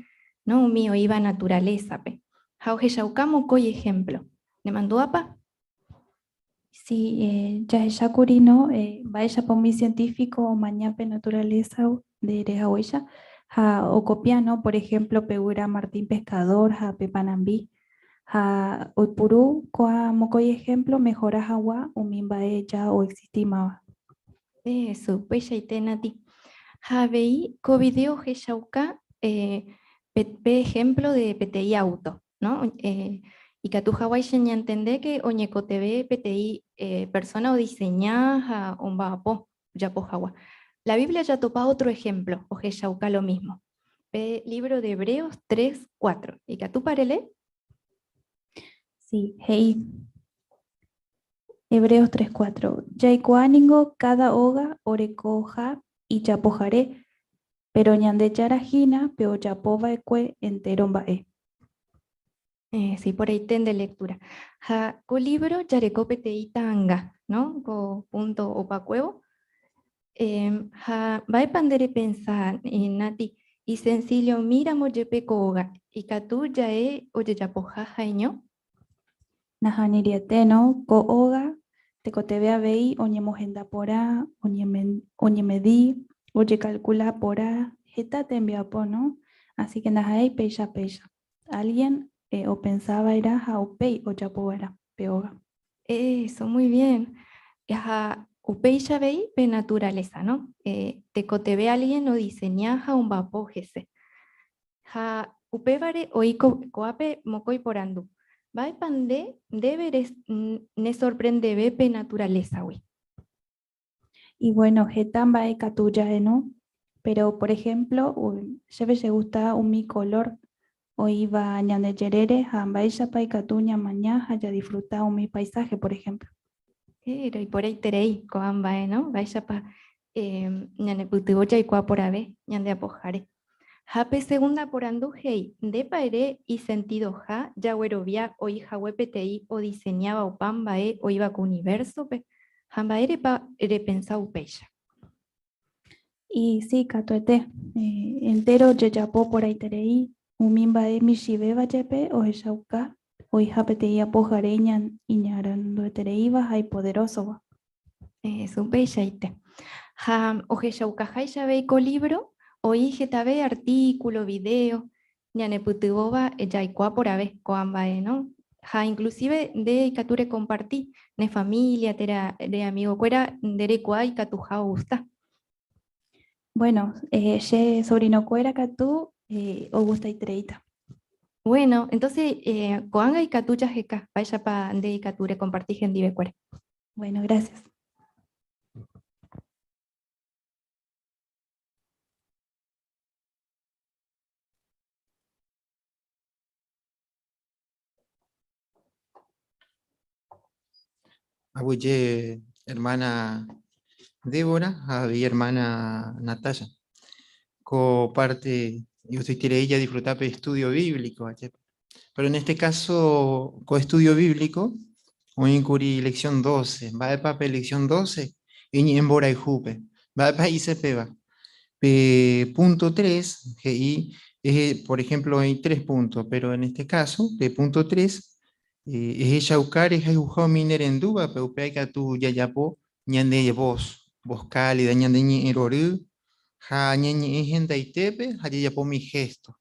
no, umi oĩva naturalésape. Ha ohechauka mokõi ejemplo. Nemandu'ápa? Si, jahechákuri, no, mba'éichapa umi científico omaña pe naturaleza nde ere haguéicha ha okopia, no, por ejemplo pe guyra Martín Pescador ha pe Panambi. Ha oipuru ko'ã mokõi ehémplo omehora hag̃ua umi mba'e ja oexistímava. Eso, upeichaite Nati. Ha avei ko vidéo ohechauka pe ehémplo de peteĩ áuto, no? Ikatu haguáicha ñantende ke oñekotevẽ peteĩ persóna odiseña ha omba'apo ojapo hag̃ua. La Biblia jatopa ótro ehémplo ohechauka lo mísmo. Pe lívro de Hebreos 3, 4. Ikatúpa relee? Sí, he'i. Hebreos 3, 4. Jaikuaa ningo káda óga orekoha ijapohare, péro Ñandejára hína pe ojapo va'ekue entéro mba'e. Sí, por ahí nde lectura. Ha ko libro jareko peteĩ ta'anga, no? Ko punto opakuévo. Ha mba'épa nde repensa, Nati, isencillomíramo jepe ko óga, ikatu ja'e ojejapoha ha'eño? Nahaniriete, no? Ko óga tekotevẽ avei oñemohenda porã, oñemedi, ojekalkula porã, heta tembiapo, no? Así que ndaha'éi péicha péicha. Alguien opensa va'erã ha upéi ojapo va'erã pe óga. Eso, muy bien. Ha upéicha avei pe naturaleza, no? Tekotevẽ alguien odiseña ha omba'apo hese. Ha upévare oĩ ko'ápe mokõi porandu. Mba'épa nde ndéve nesorprendeve pe naturaleza-gui? Y bueno, heta mba'e katu ja'e, no? Pero, por ejemplo, chéve chegusta umi color. Oĩva ñande jerére ha mba'éichapa ikatu ñamaña ha jadisfruta umi paisaje, por ejemplo. Roiporaiterei ko'ã mba'e, no? Mba'éichapa ñanepytyvõ jaikuaa porãve ñande apoháre. Ha pe segunda porandu he'i, ndépa ere isentidoha jaguerovia oĩ hague peteĩ odiseñáva opa mba'e oĩva ko universo-pe, ha mba'érepa repensa upéicha? Y sí, katuete, entéro ojejapo porãiterei umi mba'e michĩvéva jepe ohechauka oĩha peteĩ apohare iñaranduetereíva ha ipoderósova. Eso upeichaite. Ha ohechaukaháicha avei ko lívro oĩ hetave artículo, video, ñanepytyvõva jaikuaa porãve ko'ã mba'e, no? Ha inclusive nde ikatu rekomparti ne familia térã ne amigokuéra nde reikuaa ikatuha ogusta. Bueno, che sobrinokuéra katu ogustaitereíta. Bueno, entonces ko'ág̃a ikatu jaheka mba'éichapa nde ikatu rekomparti hendivekuéra. Bueno, gracias. Aguyje hermana Débora ha avei hermana Natalia. Ko parte igustoiterei jadisfruta pe estudio bíblico, ajépa. Pero en este caso, ko estudio bíblico oĩkuri lección 12. Mba'épa pe lección 12? Eñe'ẽ mborayhúpe. Mba'épa he'ise péva? Pe punto 3 he'i, por ejemplo, oĩ tres puntos, pero en este caso, pe punto 3 ehechauka rehayhuha umi nerendúvape, upéva ikatu jajapo ñande voz, voz cálida, ñande ñe'ẽ rory, ha ñañe'ẽ hendaitépe ha jajapo umi gesto.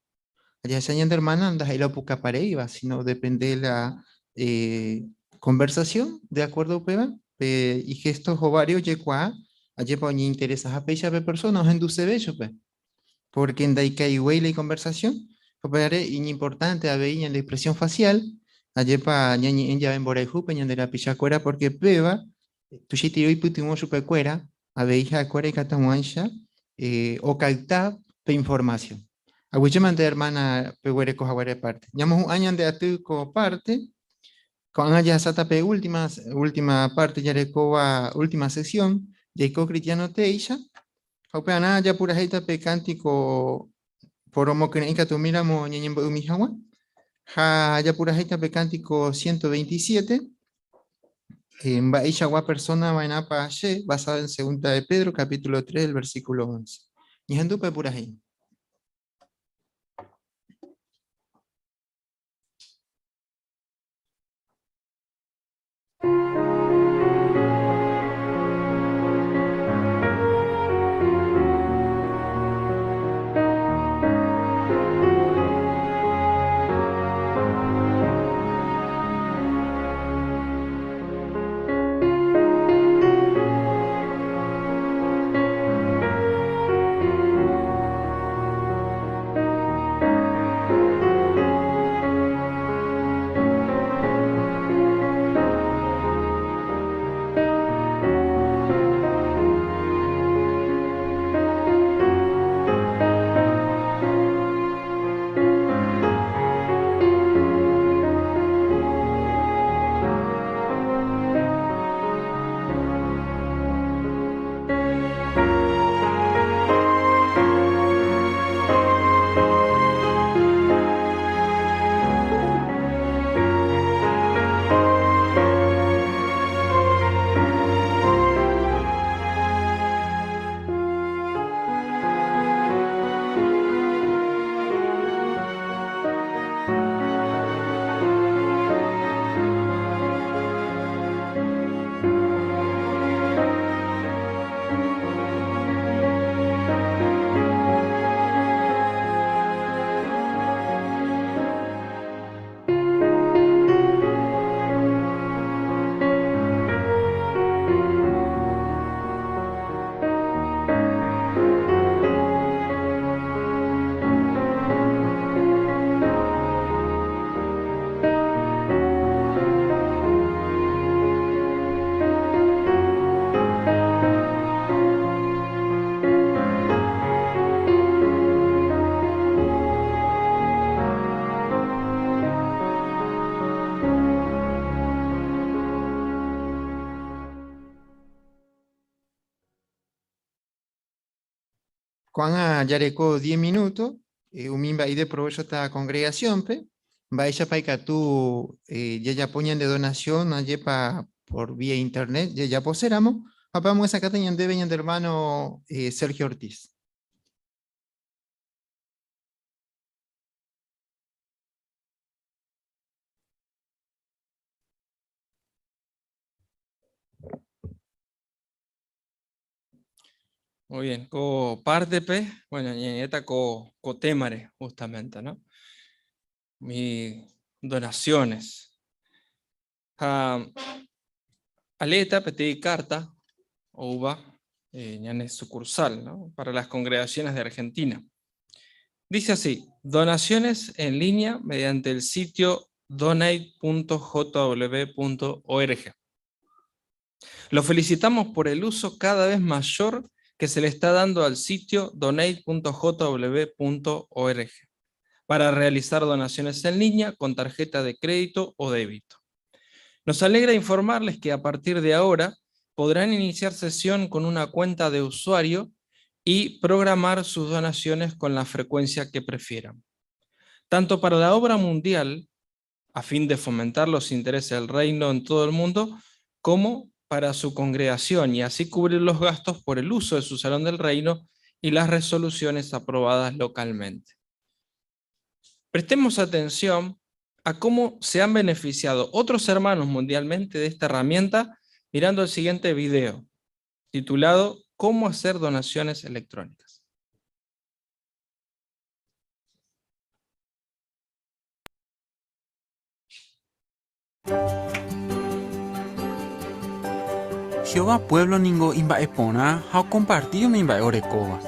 Jahecha ñande hermana ndaha'éi la opukaparéiva, sino depende la conversación, de acuerdo upéva, pe igesto hováre ojekuaa, ajépa oñeinteresaha péicha pe persona ohenduseve chupe, porque ndaikaiguéi la iconversación, upévare iñimportante avei ñande expresión facial, ajépa ñañe'ẽ jave mborayhúpe ñande rapichakuéra, porque péva tuichaiterei oipytyvõ chupekuéra, avei ha'ekuéra ikatu hag̃uáicha okayta pe información. Aguyjémante hermana peguereko haguére parte. Ñamohu'ã ñande aty ko parte, ko'ág̃a jahasáta pe última, última parte jarekóva última sesión, jaiko cristiano teéicha, ha upearã japurahéita pe cántico poromokyre'ỹ katumíramo ñañembo'ymi hag̃ua, ha japurahéita pe cántico 127, mba'eichagua persona va'erãpa che, basado en segunda de Pedro, capítulo 3, el versículo 11. Ñahendu pe purahéi. Ko'ág̃a jareko diez minuto umi mba'e ideprovéchota congregación-pe, mba'éichapa ikatu jajapo ñande donación ajépa por vía internet jajaposéramo, ha pe amyesakãta ñandéve ñande hermano Sergio Ortiz. Muy bien, ko pártepe, bueno, ñañe'ẽta ko, ko témare justamente, ¿no? Mi donaciones. Ha aleéta peteĩ carta oúva eh, ñane sucursal, ¿no? Para las congregaciones de Argentina. Dice así, donaciones en línea mediante el sitio donate.jw.org. Lo felicitamos por el uso cada vez mayor que se le está dando al sitio donate.jw.org para realizar donaciones en línea con tarjeta de crédito o débito. Nos alegra informarles que a partir de ahora podrán iniciar sesión con una cuenta de usuario y programar sus donaciones con la frecuencia que prefieran. Tanto para la obra mundial, a fin de fomentar los intereses del reino en todo el mundo, como para su congregación y así cubrir los gastos por el uso de su Salón del Reino y las resoluciones aprobadas localmente. Prestemos atención a cómo se han beneficiado otros hermanos mundialmente de esta herramienta mirando el siguiente video, titulado Cómo hacer donaciones electrónicas. Jehová puévlo ningo imba'eporã ha okomparti umi mba'e orekóva.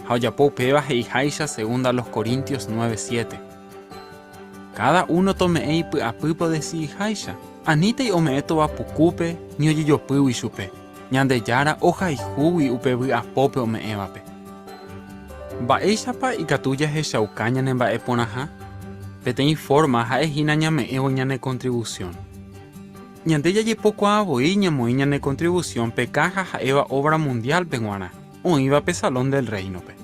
Ha ojapo upéva he'iháicha segunda los Corintios 9, 7. Káda uno tome'ẽ ipy'apýpe odesidiháicha, anítei ome'ẽ tova pukúpe ni ojejopýgui chupe, Ñandejára ohayhúgui upe vy'apópe ome'ẽvape. Mba'éichapa ikatu jahechauka ñanemba'eporãha? Peteĩ fórma ha'e hína ñame'ẽvo ñane kontrivusión. Ñande jajepokuaa voi ñamoĩ ñane kontrivusión pe káha ha'éva óvra mundiálpe g̃uarã, oĩva pe Salón del Réinope.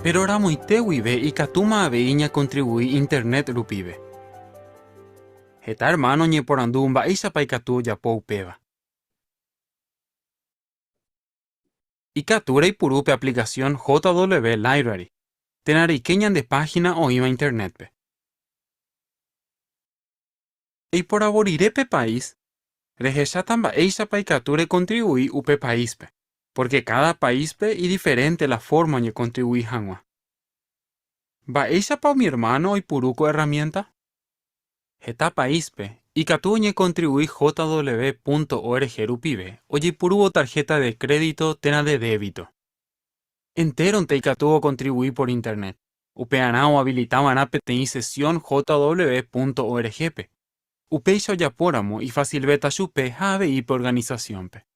Péro ramoite guive ikatúma avei ñakontrivui Internet rupive. Heta ermáno oñeporandu mba'éichapa ikatu ojapo upéva. Ikatu reipuru pe aplikasión JW Library, térã reike ñande páhina oĩva Internétpe. Eiporavo rire pe país, rehecháta mba'éichapa ikatu rekontrivui upe paíspe, pórke káda paíspe idiferénte la fórma oñekontrivui hag̃ua. Mba'éichapa umi ermáno oipuru ko erramiénta? Heta paíspe, ikatu oñekontrivui jw.org rupive ojeipurúvo tarjeta de crédito térã de débito. Entéronte ikatu okontrivui por Internet, upearã oavilitávarã peteĩ sesión jw.org-pe. Upéicha ojapóramo ifasilvéta chupe ha avei pe organisasiónpe.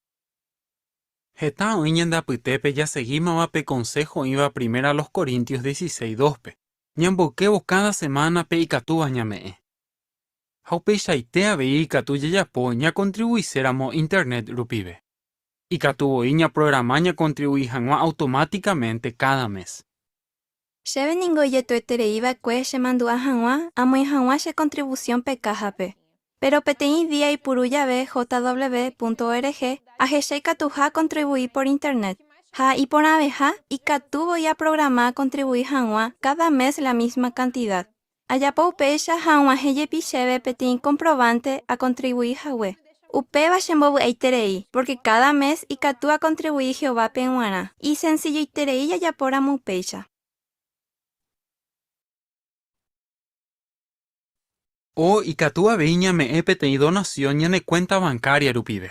Heta oĩ ñande apytépe jasegímava pe konsého oĩva Primera a los Corintios 16, 2-pe, ñamboykévo káda semána pe ikatúva ñame'ẽ. Ha upeichaite avei ikatu jajapo ñakontrivuiséramo Internet rupive. Ikatu voi ñaprograma ñakontrivui hag̃ua automátikamente káda mes. Chéve ningo ijetu'ueterei va'ekue chemandu'a hag̃ua amoĩ hag̃ua che kontrivusión pe káhape. Péro peteĩ día aipuru jave jw.org ahecha ikatuha akontrivui por Internet. Ha iporãveha, ikatu voi aprograma akontrivui hag̃ua káda mes la mísma kantida. Ajapo upéicha ha og̃uahẽ jepi chéve peteĩ komprovánte akontrivui hague. Upéva chembovy'aiterei, pórke káda mes ikatu akontrivui Jehovápe g̃uarã. Isensilloiterei jajapóramo upéicha. O ikatu avei ñame'ẽ peteĩ donasión ñane kuénta bancaria rupive.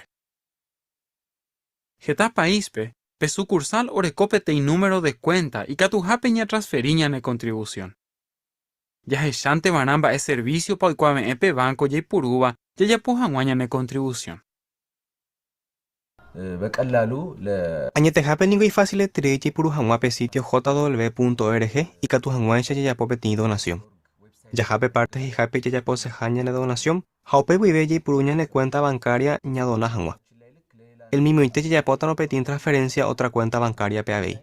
Heta paíspe, pe sukursál oreko peteĩ número de kuénta ikatuhápe ñatransferi ñane kontrivusión. Jahechánte va'erã mba'e servísiopa oikuave'ẽ pe vánko jaipurúva jajapo hag̃ua ñane kontrivusión. በቀላሉ ለ Añetehápe ningo ifásileterei jaipuru hag̃ua pe sítio jw.org ikatu hag̃uáicha jajapo peteĩ donasión. Jaha pe párte he'ihápe jajaposeha ñane donasión ha upe guive jaipuru ñane kuénta bancaria ñadona hag̃ua. Elmimoite jajapótarõ peteĩ transferencia otra cuenta bancaria-pe avei.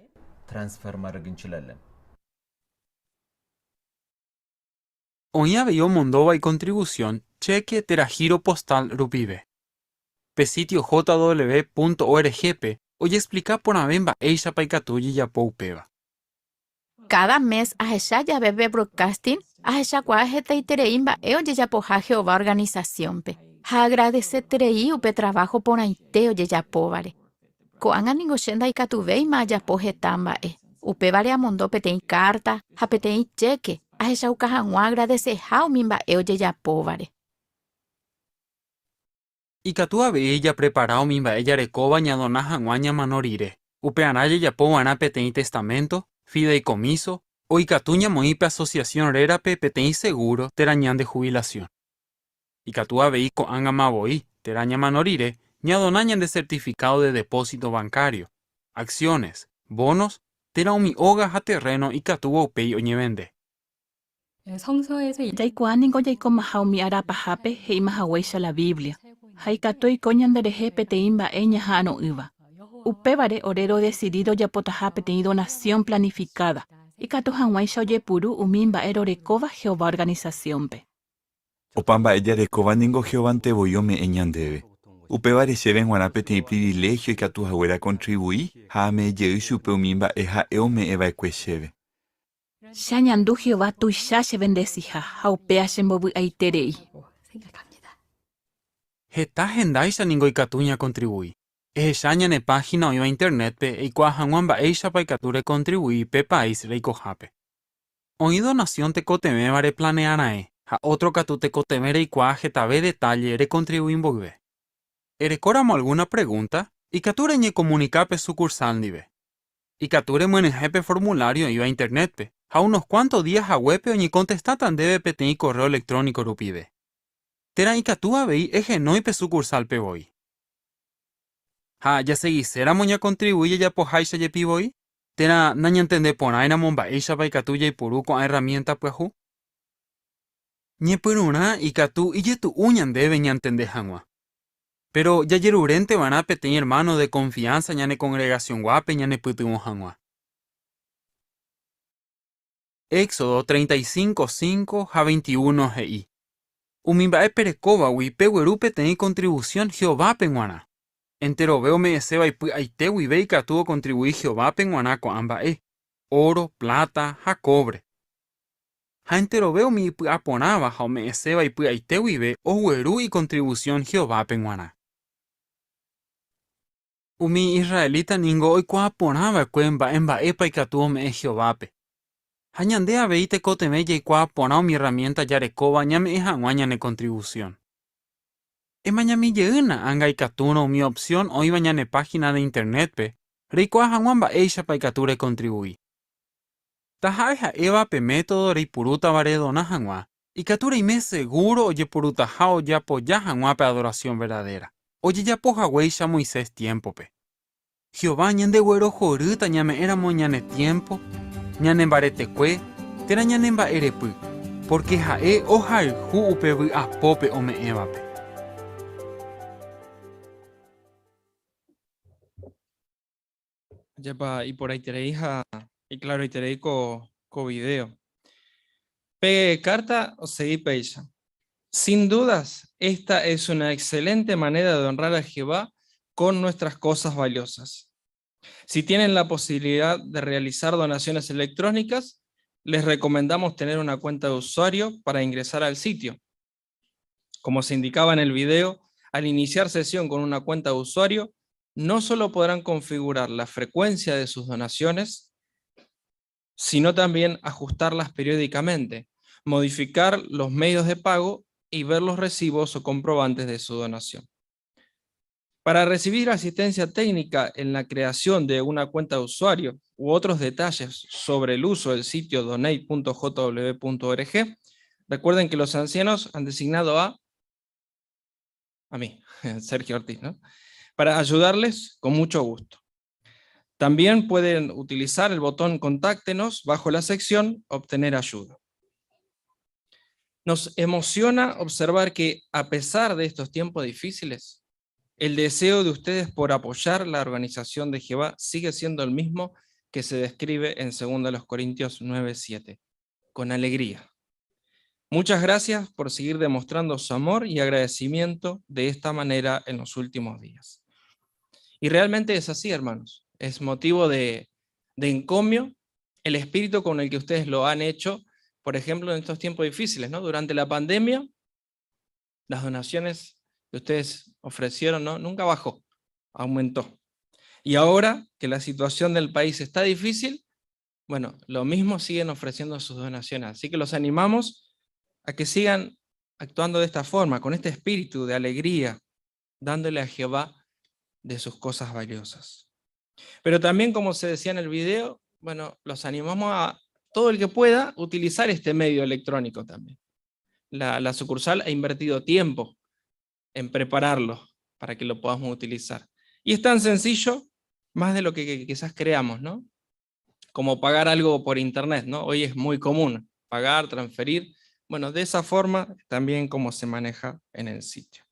Oĩ avei omondóva ikontrivusión cheque térã giro postal rupive. Pe sítio jw.org-pe ojeexplika porãve mba'éichapa ikatu ojejapo upéva. Káda mes ahecha jave pe Broadcasting, ahechakuaa hetaiterei mba'e ojejapoha Jehová organisasiónpe, ha aagradeseterei upe traváho porãite ojejapóvare. Ko'ág̃a ningo che ndaikatuvéima ajapo heta mba'e, upévare amondo peteĩ kárta ha peteĩ chéke ahechauka hag̃ua aagradeseha umi mba'e ojejapóvare. Ikatu avei japrepara umi mba'e jarekóva ñadona hag̃ua ñamano rire. Upearã jajapo va'erã peteĩ testaménto, fideicomiso, o ikatu ñamoĩ pe asosiasión rérape peteĩ segúro térã ñande jubilasión. Ikatu avei ko'ág̃ama voi, térã ñamano rire, ñadona ñande certificado de depósito bancario, acciones, bonos, térã umi óga ha terreno ikatúva upéi oñevende. Jaikuaa ningo jaikomaha umi ára pahápe he'imahaguéicha la Biblia, ha ikatu oiko ñanderehe peteĩ mba'e ñaha'arõ'ỹva. Upévare ore rodesidi rojapotaha peteĩ donasión planifikáda, ikatu hag̃uáicha ojepuru umi mba'e rorekóva Jehová organisasiónpe. Opa mba'e jarekóva ningo Jehovánte voi ome'ẽ ñandéve. Upévare chéve g̃uarã peteĩ priviléhio ikatu haguére akontrivui ha ame'ẽ jey chupe umi mba'e ha'e ome'ẽ va'ekue chéve. Che añandu Jehová tuicha chevendesiha ha upéva chembovy'aiterei. Heta hendáicha ningo ikatu ñakontrivui. Ehecha ñane páhina oĩva Internétpe eikuaa hag̃ua mba'éichapa ikatu rekontrivui pe país reikohápe. Oĩ donasión tekotevẽva replanea raẽ ha ótro katu tekotevẽ reikuaa hetave detálle rekontrivui mboyve. Erekóramo algúna pregúnta, ikatu reñekomunika pe sukursál ndive. Ikatu remyenyhẽ pe formulário oĩva Internétpe, ha unos kuánto día haguépe oñekontestáta ndéve peteĩ korréo elektróniko rupive. Térã ikatu avei ehenói pe sukursálpe voi. Ha jasegiséramo ñakontrivui jajapoháicha jepi voi, térã nañantendeporãiramo mba'éichapa ikatu jaipuru ko'ã erramiénta pyahu? Ñepyrũrã ikatu ijetu'u ñandéve ñantende hag̃ua. Péro jajerurénte va'erã peteĩ ermáno de konfiánsa ñane kongregasionguápe ñanepytyvõ hag̃ua. Éxodo 35, 5 ha 21 he'i, Umi mba'e perekóvagui pegueru peteĩ kontrivusión Jehovápe g̃uarã. Enterove ome'ẽséva ipy'aite guive ikatu okontrivui Jehovápe g̃uarã ko'ã mba'e, óro, pláta ha kóvre. Ha enterove umi ipy'aporãva ha ome'ẽséva ipy'aite guive ogueru ikontrivusión Jehovápe g̃uarã. Umi israelita ningo oikuaa porã va'ekue mba'e mba'épa ikatu ome'ẽ Jehovápe. Ha ñande avei tekotevẽ jaikuaa porã umi erramiénta jarekóva ñame'ẽ hag̃ua ñane kontrivusión. Emañami jeýna anga ikatúrõ umi opsión oĩva ñane páhina de Internétpe reikuaa hag̃ua mba'éichapa ikatu rekontrivui. Taha'e ha'éva pe método reipurútava redona hag̃ua, ikatu reime segúro ojepurutaha ojeapoja hag̃ua pe adorasión verdadéra, ojejapo haguéicha Moisés tiémpope. Jehová ñandeguerohorýta ñame'ẽramo ñane tiémpo, ñane mbaretekue térã ñane mba'erepy, pórke ha'e ohayhu upe vy'apópe ome'ẽvape. Ajépa iporãiterei ha iklaroiterei ko, ko video. Pe kárta osegi péicha. Sin dudas, esta es una excelente manera de honrar a Jehová con nuestras cosas valiosas. Si tienen la posibilidad de realizar donaciones electrónicas, les recomendamos tener una cuenta de usuario para ingresar al sitio. Como se indicaba en el video, al iniciar sesión con una cuenta de usuario, no solo podrán configurar la frecuencia de sus donaciones, sino también ajustarlas periódicamente, modificar los medios de pago y ver los recibos o comprobantes de su donación. Para recibir asistencia técnica en la creación de una cuenta de usuario u otros detalles sobre el uso del sitio donate.jw.org, recuerden que los ancianos han designado a, a mí, Sergio Ortiz, ¿no? Para ayudarles con mucho gusto. También pueden utilizar el botón Contáctenos bajo la sección Obtener ayuda. Nos emociona observar que a pesar de estos tiempos difíciles, El deseo de ustedes por apoyar la organización de Jehová sigue siendo el mismo que se describe en 2 Corintios 9:7, con alegría. Muchas gracias por seguir demostrando su amor y agradecimiento de esta manera en los últimos días. Y realmente es así, hermanos. Es motivo de, de encomio el espíritu con el que ustedes lo han hecho, por ejemplo, en estos tiempos difíciles, ¿no? Durante la pandemia, las donaciones que ustedes ofrecieron, ¿no? Nunca bajó, aumentó. Y ahora que la situación del país está difícil, bueno, lo mismo siguen ofreciendo sus donaciones. Así que los animamos a que sigan actuando de esta forma, con este espíritu de alegría, dándole a Jehová de sus cosas valiosas. Pero también, como se decía en el video, bueno, los animamos a todo el que pueda utilizar este medio electrónico también. La, la sucursal ha invertido tiempo en prepararlo para que lo podamos utilizar. Y es tan sencillo, más de lo que quizás creamos, ¿no? Como pagar algo por internet, ¿no? Hoy es muy común pagar, transferir. Bueno, de esa forma también como se maneja en el sitio.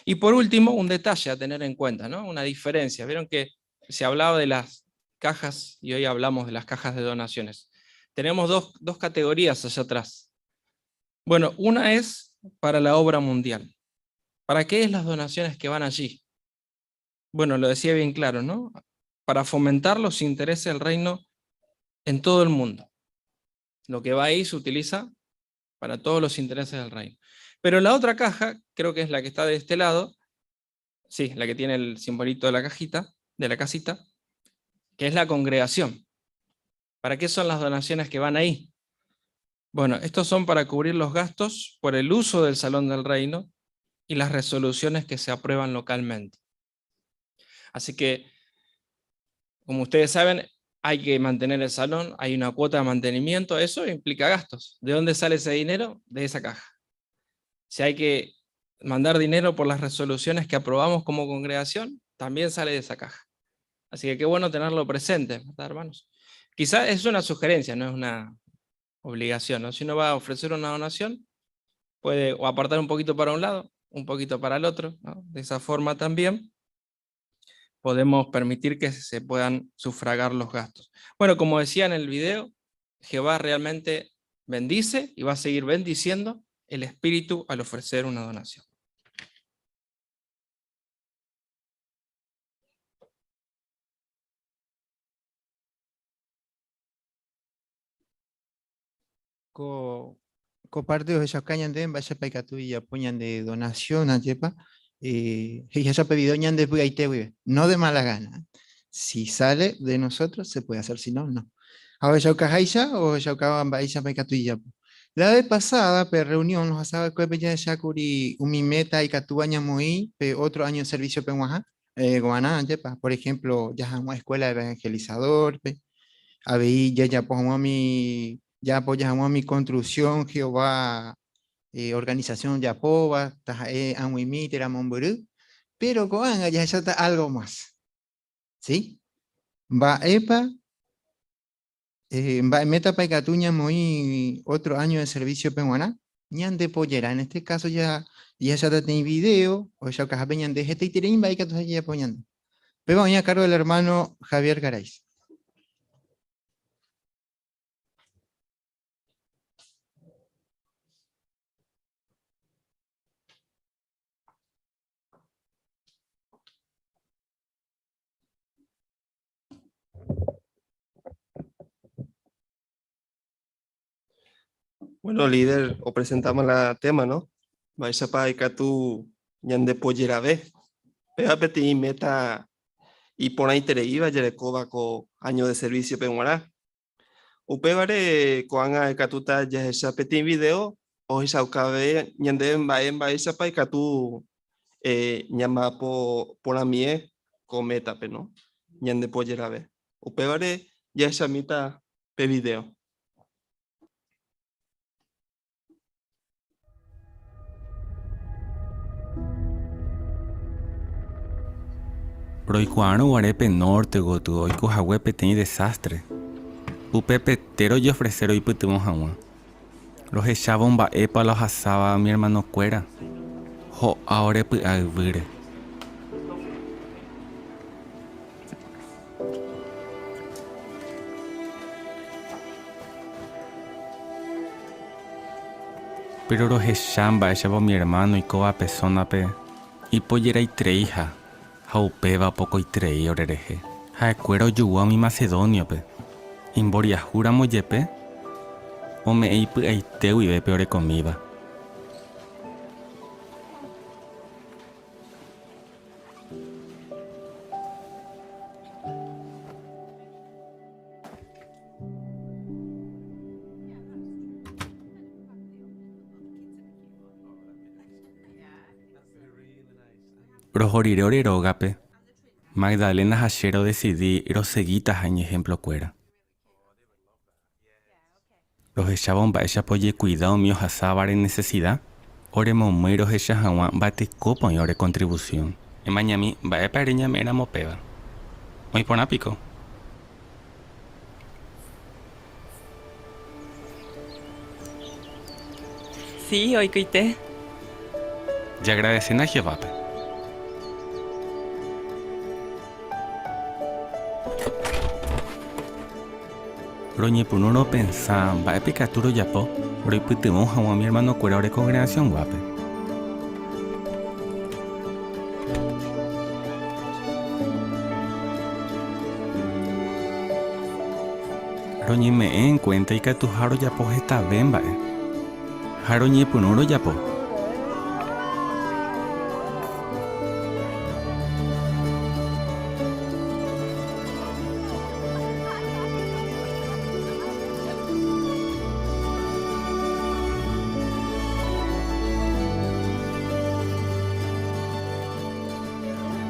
Y por último, un detalle a tener en cuenta, ¿no? Una diferencia. Vieron que se hablaba de las cajas y hoy hablamos de las cajas de donaciones. Tenemos dos, dos categorías allá atrás. Bueno, una es para la obra mundial. ¿Para qué es las donaciones que van allí? Bueno, lo decía bien claro, ¿no? Para fomentar los intereses del reino en todo el mundo. Lo que va ahí se utiliza para todos los intereses del reino. Pero la otra caja, creo que es la que está de este lado, sí, la que tiene el simbolito de la cajita, de la casita, que es la congregación. ¿Para qué son las donaciones que van ahí? Bueno, estos son para cubrir los gastos por el uso del Salón del Reino y las resoluciones que se aprueban localmente. Así que, como ustedes saben, hay que mantener el salón, hay una cuota de mantenimiento, eso implica gastos. ¿De dónde sale ese dinero? De esa caja. Si hay que mandar dinero por las resoluciones que aprobamos como congregación, también sale de esa caja. Así que qué bueno tenerlo presente, ¿verdad, hermanos? Quizás es una sugerencia, no es una obligación, ¿no? Si uno va a ofrecer una donación, puede o apartar un poquito para un lado, un poquito para el otro, ¿no? De esa forma también podemos permitir que se puedan sufragar los gastos. Bueno, como decía en el video, Jehová realmente bendice y va a seguir bendiciendo el espíritu al ofrecer una donación. Ko, ko parte ohechauka ñande mba'éichapa ikatu ijapo ñande donación ajépa, eh, he'iháicha pe video ñande py'aite guive, no de mala gana. Si sale de nosotros se puede hacer, si no, no. Ha ohechaukaháicha ohechaukáva mba'éichapa ikatu ijapo. La vez pasada pe reunión ohasava'ekuépe jahechákuri umi meta ikatúva ñamoĩ pe otro año de servicio-pe g̃uahã, eh, g̃uarã ajépa. Por ejemplo, jaha hag̃ua escuela de evangelizador-pe, avei jajapo hag̃ua umi jaapoja hag̃ua umi construcción Jehová eh, organización ojapóva, taha'e ag̃uimi térã mombyry, pero ko'ág̃a jahecháta algo más. ¿Sí? Mba'épa eh, mba'e métapa ikatu ñamoĩ otro año de servicio-pe g̃uarã? Ñande pojera, en este caso ya jahecháta peteĩ video ohechaukahápe ñande hetaiterei mba'e ikatuha jajapo ñande. Péva oĩ a cargo del hermano Javier Garay. Bueno, líder, o presentamos la tema, ¿no? Mba'éichapa ikatu ñandepojerave. Péva peteĩ meta iporãitereíva jarekóva ko año de servicio-pe g̃uarã. Upévare ko'ág̃a ikatúta jahecha peteĩ video ohechaukave ñandéve mba'e mba'éichapa ikatu ñamba'apo porãmie ko métape, no? Ñandepojerave. Upévare jahechamíta pe video. Roikuaárõ guare pe nórte gotyo oiko hague peteĩ desástre, upepete rojeofrese roipytyvõ hag̃ua. Rohechávo mba'épa la ohasáva umi ermanokuéra, ho'a ore py'a yvýre. Péro rohecha mba'éichapa umi ermáno oikóva pe sónape ipojeraitereiha ha upéva opokoiterei orerehe. Ha'ekuéra ojogua umi macedóniope. Imboriahúramo jepe, ome'ẽ ipy'aite guive pe orekomíva. Roho rire ore rógape, Magdalena ha che rodesidi rosegítaha iñehemplokuéra. Rohechávo mba'éichapa ojekuida umi ohasávare nesesida, oremomýi rohecha hag̃ua mba'etekópa oĩ ore kontrivusión. Emañami mba'épa ere ñame'ẽramo péva. Oĩ porã piko? Si, oikoite. Jagradecéna Jehovápe. Roñepyrũ ropensa mba'épa ikatu rojapo roipytyvõ hag̃ua umi ermanokuéra ore kongregasiõguápe. Roñeme'ẽ enkuénta ikatuha rojapo hetave mba'e. Ha roñepyrũ rojapo.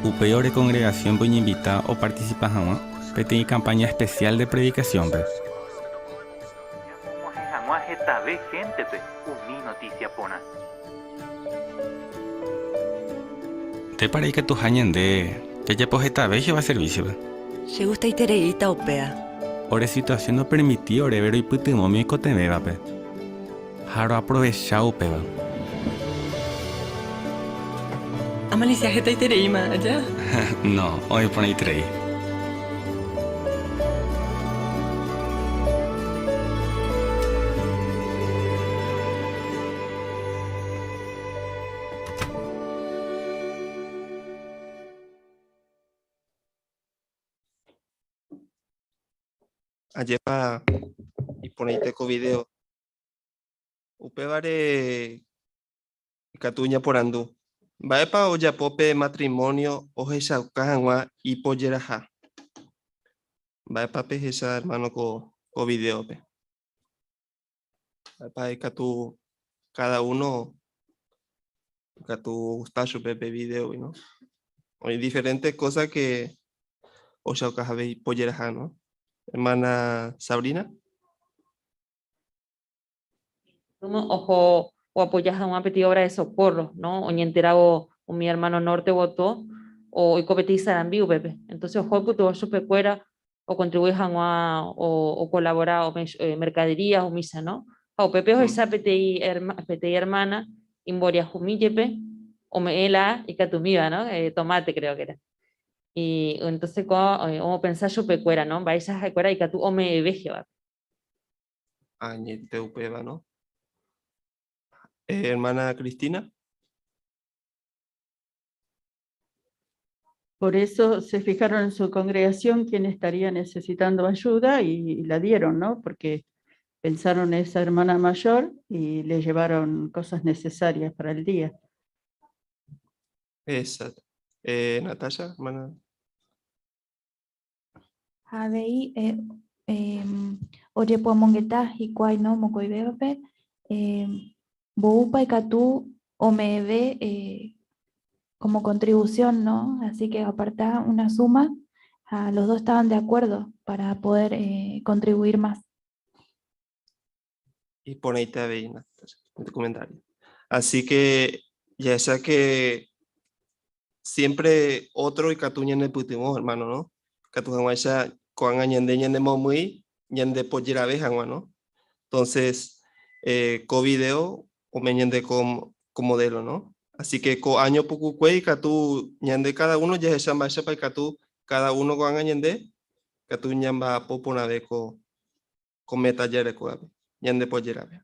Upéi ore kongregasiónpe oñeinvita opartisipa hag̃ua peteĩ kampáña espesiál de predikasiónpe. Ñamog̃uahẽ hag̃ua hetave héntepe umi notísia porã. Ndépa reikatuha ñande jajapo hetave Jehová servísiope? Chegustaitereíta upéva. Ore situasión opermiti oréve roipytyvõ umi oikotevẽvape, ha roaprovecha upéva. Amalisia hetaitereíma aja. No, oĩ porãiterei. Ajépa iporãite ko video. Upévare ikatu ñaporandu, Mba'épa ojapo pe matrimonio ohechauka hag̃ua ipojeraha? Mba'épa pehecha hermano ko ko videope? Mba'épa ikatu cada uno ikatu ogusta chupe pe videogui, no? Oĩ diferente cosa que ohechauka jave ipojeraha, no? Hermana Sabrina. Oho oapoja hag̃ua peteĩ obra de socorro, no? Oñenterávo umi hermano norte gotyo oiko peteĩ sarambi upépe. Entonces oho oipytyvõ chupekuéra okontribui hag̃ua okolabora mercadería umícha, no? Ha upépe ohecha peteĩ peteĩ hermana imboriahumi jepe ome'ẽ la ikatumíva, no? Tomate creo que era. Y entonces ko omopensa chupekuéra, no? Mba'éicha ha'ekuéra ikatu ome'ẽve Jehovápe. Añete upéva, no? Eh, hermana Cristina. Por eso se fijaron en su congregación quién estaría necesitando ayuda y la dieron, ¿no? Porque pensaron en esa hermana mayor y le llevaron cosas necesarias para el día. Exacto. Eh, Natasha, hermana. Ha avei ojepoamongeta hikuái no mokõivévape mboýpa ikatu ome'ẽve como contribución, ¿no? Así que aparta una suma, ha los dos estaban de acuerdo para poder contribuir más. Iporãite avei Natasha, tu comentario. Así que jahecha que siempre otro ikatu ñanepytyvõ, hermano, no? Ikatu hag̃uáicha ko'ág̃a ñande ñanemomýi ñandepojerave hag̃ua, no? Entonces, eh, ko video ome'ẽ ñande ko, ko modelo, no? Así que ko año pukukue ikatu ñande cada uno jahecha mba'éichapa ikatu cada uno ko'ág̃a ñande ikatu ñamba'apo porãve ko ko meta jarekovape, ñande pojerápe.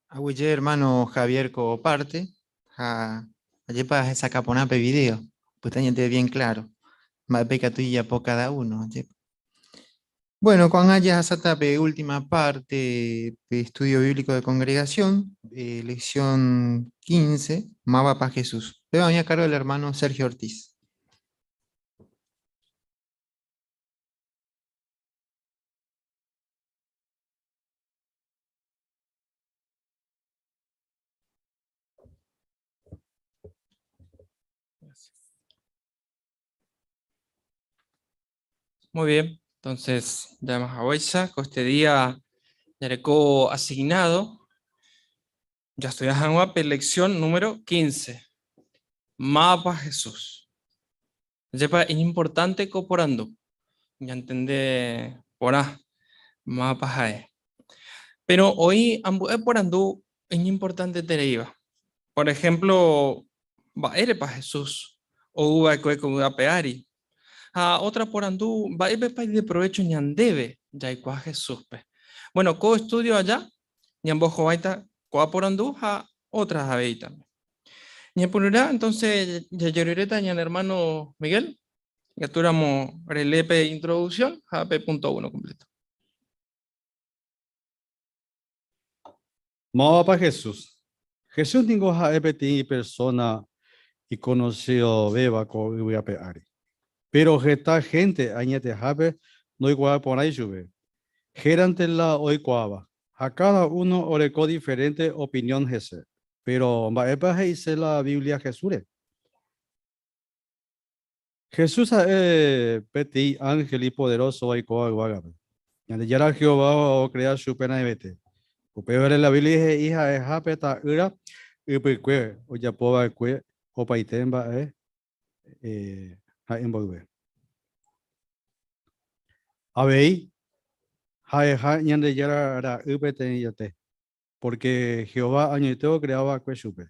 Aguyje hermano Javier ko parte, ha ajépa hesakã porã pe video, opyta ñandéve bien claro, mba'épa ikatu ijapo cada uno, ajépa. Bueno, ko'ág̃a jahasáta pe última parte pe estudio bíblico de congregación, lección 15, Mávapa Jesús. Péva oĩ a cargo del hermano Sergio Ortiz. Muy bien, entonces ya más a con este día yareco asignado. Ya estoy a lección número 15. Mapa Jesús. Yepa es importante coporando. Ya entendé por a mapa jae. Pero hoy porandú es importante tereiba. Por ejemplo, va pa Jesús o uva kue peari. A otra porandú va pa de provecho ñandeve yaikua Jesús pe. Bueno, ko estudio allá ñambojo baita koa porandú ha otras aveita. Ñepururá, entonces yayorereta ñan hermano Miguel, gaturamo relepe introducción, punto uno completo. Mávapa Jesús. Jesús ningo ha'e peteĩ persona ikonosidovéva ko yvy ape ári. Péro heta hénte añetehápe ndoikuaaporãi chupe. Hérante la oikuaáva, ha káda uno oreko diferénte opinión hese. Péro mba'épa he'ise la Biblia Jesúsre? Jesús ha'e peteĩ ánhel ipoderósova oikóva yvágape. Ñandejára Jehová okrea chupe raẽvete. Upévare la Biblia he'i ha'eha pe Ta'ýra ypykue ojapo va'ekue opaite mba'e ha'e mboyve. Avei ha'eha Ñandejára Ra'y peteĩete. Pórke Jehová añoite okrea va'ekue chupe.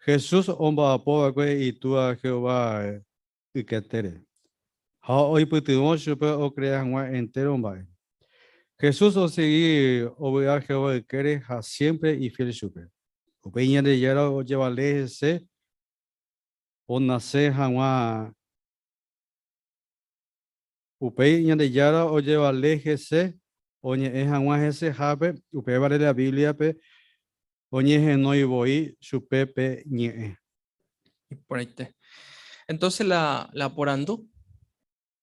Jesús omba'apo va'ekue Itúa Jehová yketére, ha oipytyvõ chupe okrea hag̃ua entéro mba'e. Jesús osegi ovy'a Jehová ykére ha siémpre ifiél chupe. Upéi Ñandejára ojevale hese onase hag̃ua. Upéi Ñandejára ojevale hese oñe'ẽ hag̃ua hesehápe, upévare la Bíbliape oñehenói voi chupe pe Ñe'ẽ. Iporãite. Entonces la, la porandu,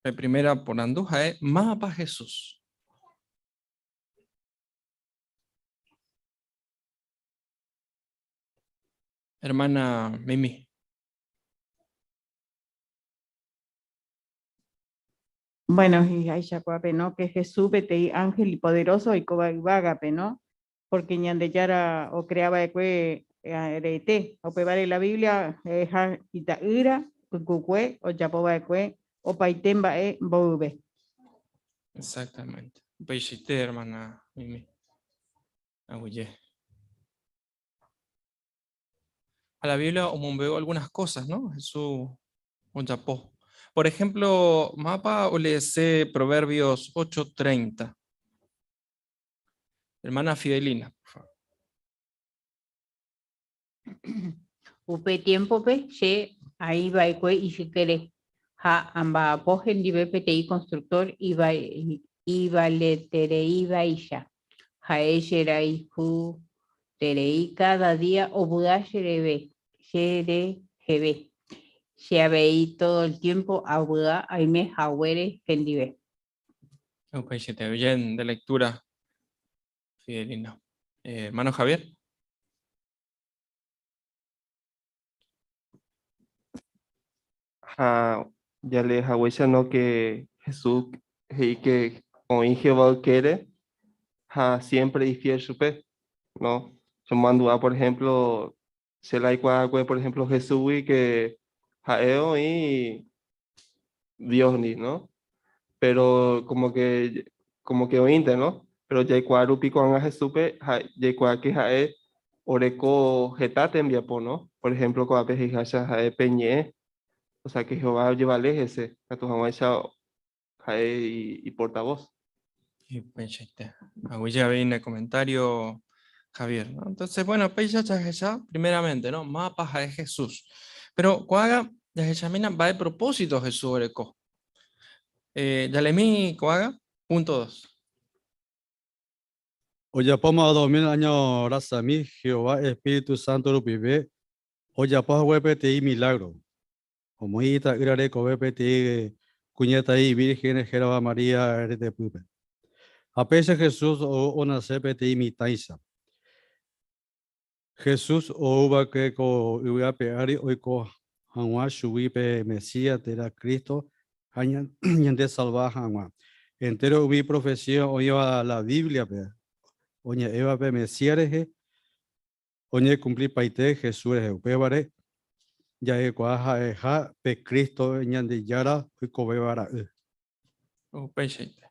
pe primera porandu ha'e, mávapa Jesús? Hermana Mimi. Bueno, he'iháichakuaápe, no? Que Jesús peteĩ ángel ipoderoso oikóva yvágape, no? Porque Ñandejára ocrea va'ekue rete. Upévare la Biblia he'iha ita'ýra pykukue ojapo va'ekue opaite mba'e mboyve. Exactamente. Upeichaite, hermana Mimi. Aguyje. A la Biblia omombe'u algunas cosas, ¿no? Jesús ojapo. Por ejemplo, mapa oleese Proverbios 8:30. Hermana Fidelina, por favor. Upe tiémpope che aĩ va'ekue ijykére ha amba'apo hendive peteĩ constructor ivaletereívaicha. Ha'e cherayhuterei káda día ovy'a chereve, che reheve. Che avei tódo el tiémpo avy'a aime haguére hendive. Upeichaite, bien de lectura, Fidelina. Hermano Javier. Ha jalee haguéicha no que Jesús he'i que oĩ Jehová ykére ha siempre ifiel chupe, no? Chemomandu'a por ejemplo, che la aikuaakue por ejemplo Jesúsgui que ha'e oĩ Diosndi, no? Pero como que, como que oĩnte, no? Pero jaikuaa rupi ko'ág̃a Jesúspe ha jaikuaa que ha'e oreko heta tembiapo, no? Por ejemplo, ko'ápe he'iháicha ha'e pe ñe'ẽ, o sea que Jehová ojevale hese, katu hag̃uáicha ha'e iportavoz. Upeichaite. Aguyje avei ne comentario, Javier, ¿no? Entonces, bueno, péicha jahecha primeramente, ¿no? Mávapa ha'e Jesús. Pero ko'ág̃a jahechamína mba'e propósito Jesús oreko. Eh, jalemi ko'ág̃a, punto dos. Ojapóma 2000 áño rasami Jehová espíritu sánto rupive ojapo hague peteĩ milágro. Omoĩ ita'ýra rekove peteĩ kuñataĩ vírgen hérava María retepýpe. Ha péicha Jesús ou onase peteĩ mitãicha. Jesús ou va'ekue ko yvy ape ári oiko hag̃ua chugui pe Mesías térã Cristo ha ñandesalva hag̃ua. Entéro umi profesía oĩva la Bíbliape oñe'ẽva pe Mesías rehe Oñekumplipaite Jesús rehe, upévare ja'ekuaa ha'eha pe Cristo Ñandejára oikovéva Ra'y. Upeichaite.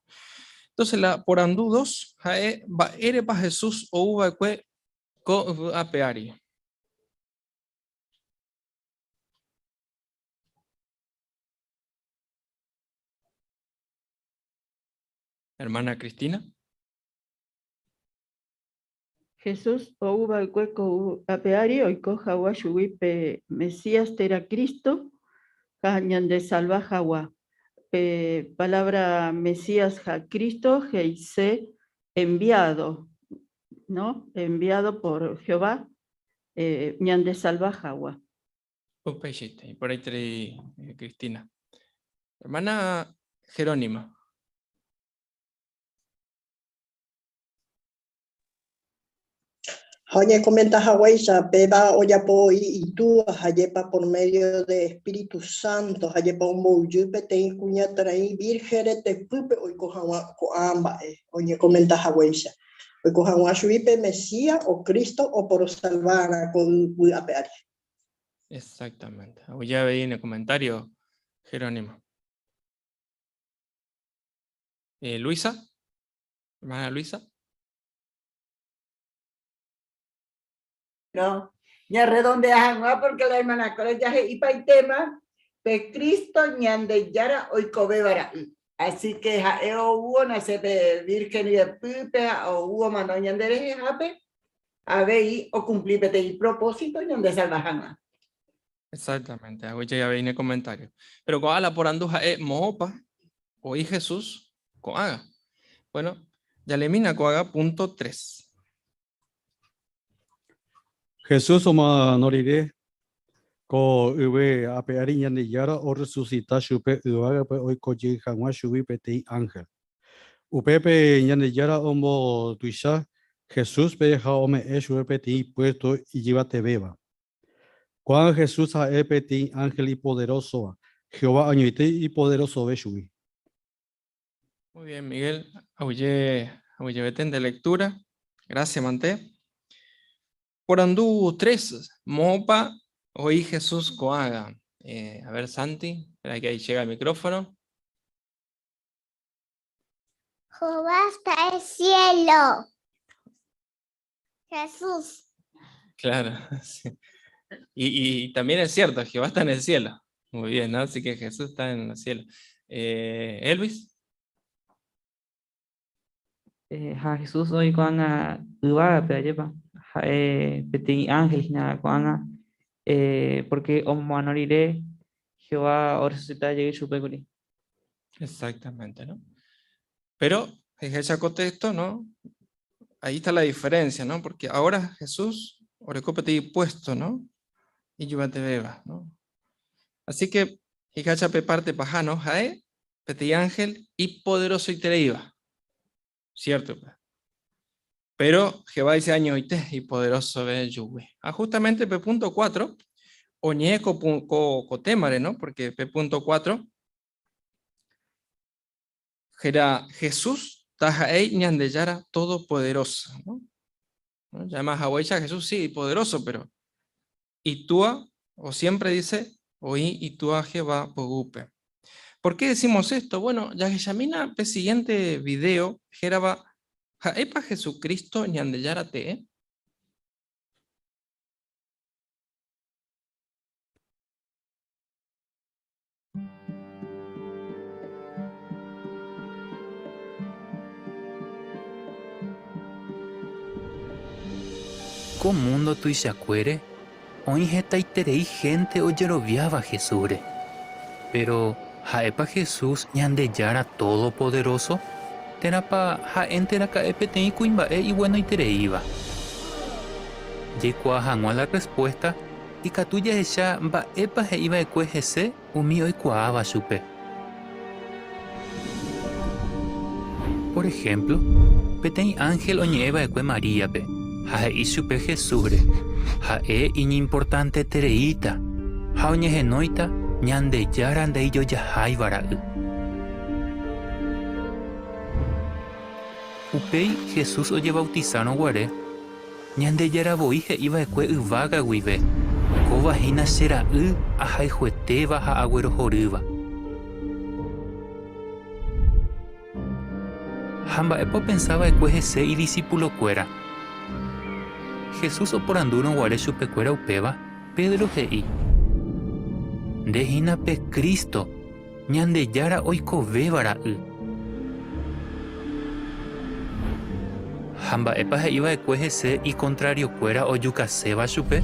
Entonces la porandu dos ha'e mba'érepa Jesús ou va'ekue ko yvy ape ári. Hermana Cristina. Jesús ou va'ekue ko yvy ape ári oiko hag̃ua chugui pe Mesías térã Cristo ha ñandesalva hag̃ua. Pe palávra Mesías ha Cristo he'ise enviádo, no? Enviádo por Jehová ñandesalva hag̃ua. Upeichaite, iporãiterei Cristina. Hermana Jerónima. Ha oñekomenta haguéicha, péva ojapo voi Itúa ha jepa por medio de Espíritu Santo ha jepa omboyjy peteĩ kuñatarai vírgen retepýpe oiko hag̃ua ko'ã mba'e oñekomenta haguéicha, oiko hag̃ua chugui pe Mesías o Cristo oporosalva'arã ko yvy ape ári. Exactamente. Aguyje avei ne comentario, Jerónimo. Luisa, hermana Luisa. No, ñarredondea hag̃ua porque la hermanakuéra jahe'ipaitéma pe Cristo Ñandejára oikovéva ra'y. Así que ha'e ou onase pe Virgen ryepýpe ha ou omano ñande rehehápe, avei okumpli peteĩ propósito ñandesalva hag̃ua. Exactamente, aguyje avei ne comentario. Pero ko'ã la porandu ha'e moõpa oĩ Jesús ko'ágã. Bueno, jalemína ko'ágã punto tres. Jesús omano rire ko yvy ape ári Ñandejára orresusita chupe yvágape oiko jey hag̃ua chugui peteĩ ánhel. Upépe Ñandejára ombotuicha Jesúspe ha ome'ẽ chupe peteĩ puésto ijyvatevéva. Ko'ág̃a Jesús ha'e peteĩ ánhel ipoderósova, Jehová añoite ipoderosove chugui. Muy bien, Miguel, aguyje, aguyjevete nde lectura. Gracias, mante. Porandu 3, moõpa oĩ Jesús ko'ág̃a? Eh, a ver, Santi, espera que ahí llega el micrófono. Jehová está en el cielo. Jesús. Claro, sí. Y también es cierto, Jehová está en el cielo. Muy bien, ¿no? Así que Jesús está en el cielo. Eh, Elvis. Eh, ha Jesús oĩ ko'ág̃a yvágape, ajépa, ha'e peteĩ ángel hína ko'ág̃a, eh, porque omano rire Jehová orresusita jey chupe kuri. Exactamente, ¿no? Pero, he'iháicha ko texto, ¿no? Ahí está la diferencia, ¿no? Porque ahora Jesús oreko peteĩ puesto, ¿no? Ijyvatevéva, ¿no? Así que, he'iháicha pe parte paha, ¿no? Ha'e peteĩ ángel ipoderosoitereíva. Cierto, pues. Pero Jehová dice añoite ipoderosove chugui. Ah, justamente pe punto 4, oñe'ẽ ko, ko, ko témare, ¿no? Porque pe punto 4 Héra Jesús ndaha'éi Ñandejára Todopoderoso, ¿no? ¿No? Llama haguéicha Jesús, sí, poderoso, pero Itúa, o siempre dice, oĩ Itúa Jehová poguýpe. ¿Por qué decimos esto? Bueno, jahechamína pe siguiente video hérava Ha'épa Jesucristo Ñandejára tee? Ko múndo tuichakuére oĩ hetaiterei hénte ojeroviáva Jesúsre. Péro, ha'épa Jesús Ñandejára Todopoderóso? Térãpa ha'énte raka'e peteĩ kuimba'e iguenoitereíva? Jaikuaa hag̃ua la rrespuésta ikatu jahecha mba'épa he'i va'ekue hese umi oikuaáva chupe. Por ehémplo, peteĩ ánhel oñe'ẽ va'ekue Maríape ha he'i chupe Jesúsre, Ha'e iñimportantetereíta ha oñehenóita Ñandejára Ndaijojaháiva Ra'y. Upéi Jesús ojevautisárõ guare, Ñandejára voi he'i va'ekue yvága guive, Kóva hína che Ra'y ahayhuetéva ha aguerohorýva. Ha mba'épa opensa va'ekue hese idisipulokuéra? Jesús oporandúrõ guare chupekuéra upéva, Pedro he'i, Nde hína pe Cristo, Ñandejára oikovéva ra'y. Ha mba'épa he'i va'ekue hese ikontrariokuéra ojukaséva chupe?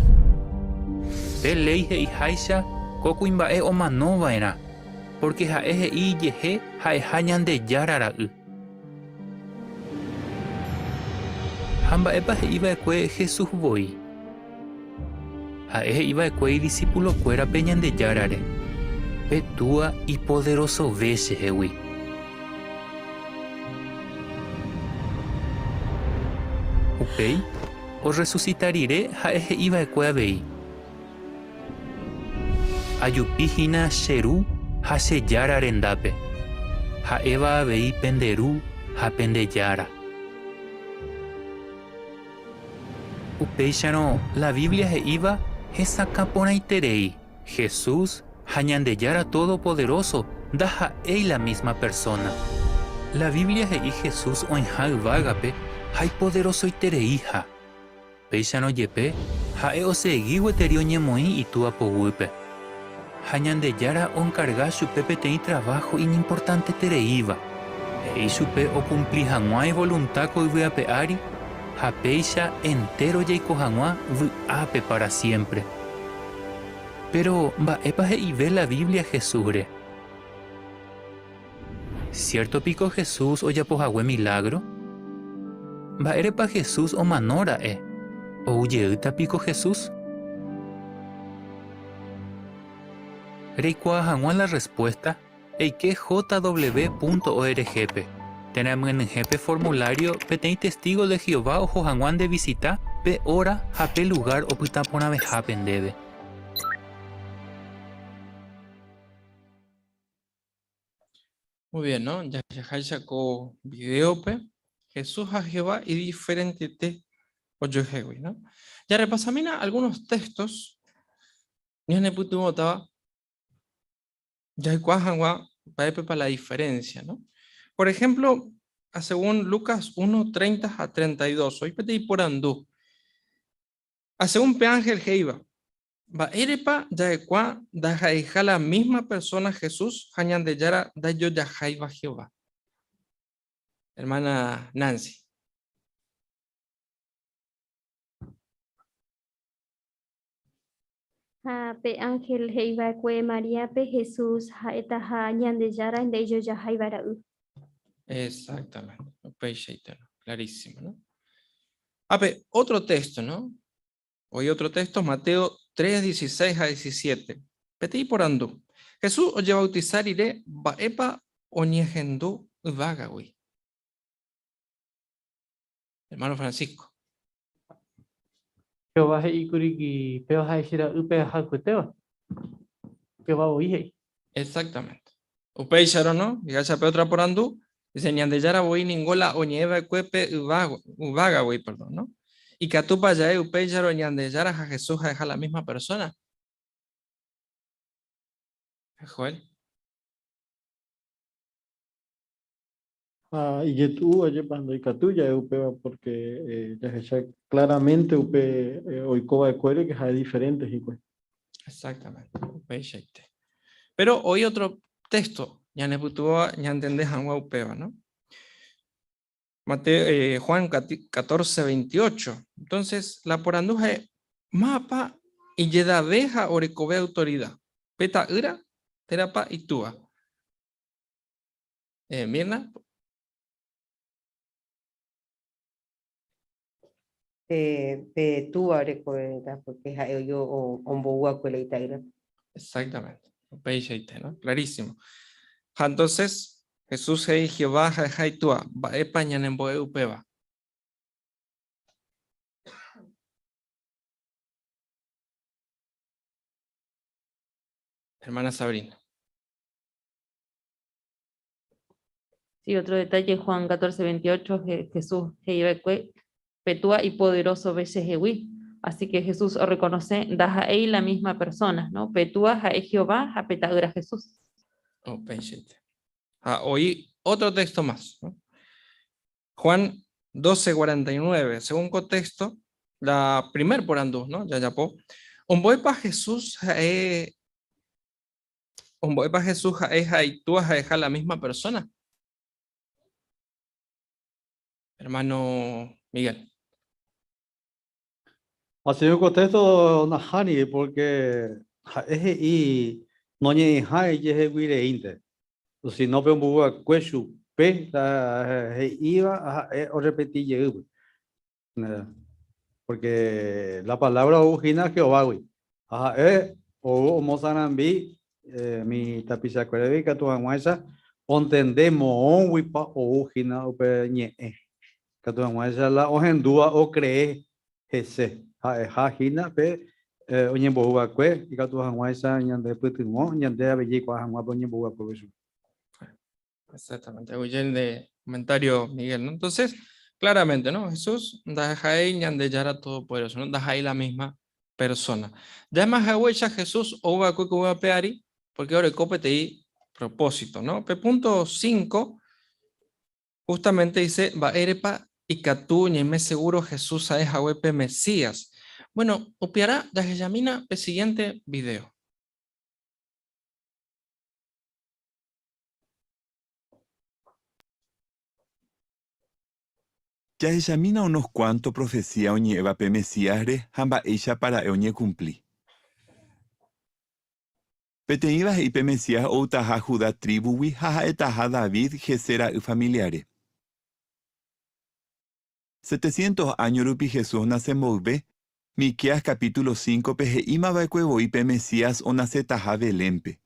Pe léi he'iháicha ko kuimba'e omano va'erã, pórke ha'e he'i ijehe ha'eha Ñandejára ra'y. Ha mba'épa he'i va'ekue Jesús voi? Ha'e he'i va'ekue idisipulokuérape Ñandejárare, Pe Túa ipoderosove chehegui. Upéi, orresusita rire ha'e he'i va'ekue avei, Ajupi hína che Ru ha che Jára rendápe, ha'éva avei pende Ru ha pende Jára. Upéicharõ, la Biblia he'íva hesakã porãiterei, Jesús ha Ñandejára Todopoderóso ndaha'éi la mísma persóna. La Biblia he'i Jesús oĩha yvágape ha ipoderosoitereiha. Péicharõ jepe, ha'e osegi gueteri oñemoĩ Itúa poguýpe. Ha Ñandejára onkarga chupe peteĩ traváho iñimportantetereíva. He'i chupe okumpli hag̃ua ivolunta ko yvy ape ári ha péicha entéro jaiko hag̃ua vy'ápe pára siémpre. Péro mba'épa he'ive la Biblia Jesúsre? Siérto piko Jesús ojapo hague milágro? Mba'érepa Jesús omano ra'e? Ou jeýta piko Jesús? Reikuaa hag̃ua la rrespuésta, eike jw.org-pe, térã emyenyhẽ pe formulário peteĩ testígo de Jehová oho hag̃ua ndevisita pe óra ha pe lugár opyta porãvehápe ndéve. Muy bien, ¿no? Jahechaháicha ko videópe, Jesús ha Jehová idiferentete ojoehegui, ¿no? Jarepasamína algunos textos ñanepytyvõtava jaikuaa hag̃ua mba'épepa la diferencia, ¿no? Por ejemplo, a según Lucas 1, 30 a 32, oĩ peteĩ porandu. A según pe ángel he'iva, Mba'érepa ja'ekuaa ndaha'eiha la mísma persóna Jesús ha Ñandejára ndaijojaháiva Jehová? Ermána Nancy. Ha pe ánhel he'i va'ekue Maríape Jesús ha'etaha Ñandejára ndaijojaháiva ra'y. Exactamente, upeichaite, clarísimo, ¿no? Ape, otro texto, ¿no? Oĩ otro texto, Mateo 3, 16 ha 17. Peteĩ porandu. Jesús ojebautisa rire, mba'épa oñehendu yvágagui? Hermano Francisco. Jehová he'íkuri péva ha'e che ra'ýpe ahayhuetéva. Jehová voi he'i. Exactamente. Upéicharõ, no? Jahecha pe otra porandu. Dice, Ñandejára voi ningo la oñe'ẽ va'ekue pe yvágagui, perdón, no? Ikatúpa ja'e upéicharõ Ñandejára ha Jesús ha'eha la misma persona? Joel. Ha ijetu'u ajépa ndaikatúi ja'e upéva pórke jahecha claramente upe oiko va'ekuére ke ha'e diferente hikuái. Exactamente, upeichaite. Pero oĩ otro texto ñanepytyvõva ñantende hag̃ua upéva, no? Mateo, Juan 14, 28. Entonces, la porandu ha'e, Mávapa ijedave ha orekove autorida, pe ta'ýra térãpa itúa? Mirna. Pe túva orekovéta, porque ha'e oyo ombou va'ekue la ita'ýrape. Exactamente. Upeichaite, no? Clarísimo. Ha entonces, Jesús he'i Jehová ha'eha itúa. Mba'épa ñanembo'e upéva? Hermana Sabrina. Sí, otro detalle, Juan 14, 28, Jesús he'i va'ekue, Pe Túa ipoderosove chehegui. Así que Jesús orrekonose ndaha'éi la misma persona, no? Pe Túa ha'e Jehová ha pe Ta'ýra Jesús. Upeichaite. Ha oĩ otro texto más, no? Juan 12, 49. Según ko texto, la primer porandu, no? Jajapo. Ombo'épa Jesús ha'e Ombo'épa Jesús ha'e ha Itúa ha'eha la misma persona? Hermano Miguel. Ha según ko texto nahániri porque ha'e he'i noñe'ẽha ijehegui reínte, sino pe ombovy'akue chupe la he'íva ha'e orrepeti jeýgui. Porque la palabra ou hína Jehovágui, ha ha'e ou omosarambi mi tapichakuéragui ikatu hag̃uáicha ontende moõguipa ou hína upe ñe'ẽ, ikatu hag̃uáicha la ohendúva okree hese ha'eha hína pe oñembo'y va'ekue ikatu hag̃uáicha ñande pytyvõ ñande avei jaikuaa hag̃ua pe oñembo'y va'ekuépe chupe. Exactamente, de comentario Miguel, ¿no? Entonces, claramente, ¿no? Jesús ndaha'éi Ñandejára Todopoderoso, ¿no? Ndaha'éi la misma persona. Ja'éma haguéicha Jesús ou va'ekue ko yvy ape ári porque oreko peteĩ propósito, ¿no? Pe punto 5 justamente dice, mba'érepa ikatu ñaime seguro Jesús ha'e hague pe Mesías. Bueno, upearã jahechamína pe siguiente video. Jahechamína unos kuánto profesía oñe'ẽva pe Mesíasre ha mba'éichapa ra'e oñekumpli. Peteĩva he'i pe Mesías outaha Judá trívugui ha ha'etaha David, Jesé ra'y familiare. Setecientos áño rupi Jesús onase mboyve, Miqueas capítulo cíncope he'íma va'ekue voi pe Mesías onasetaha Belénpe.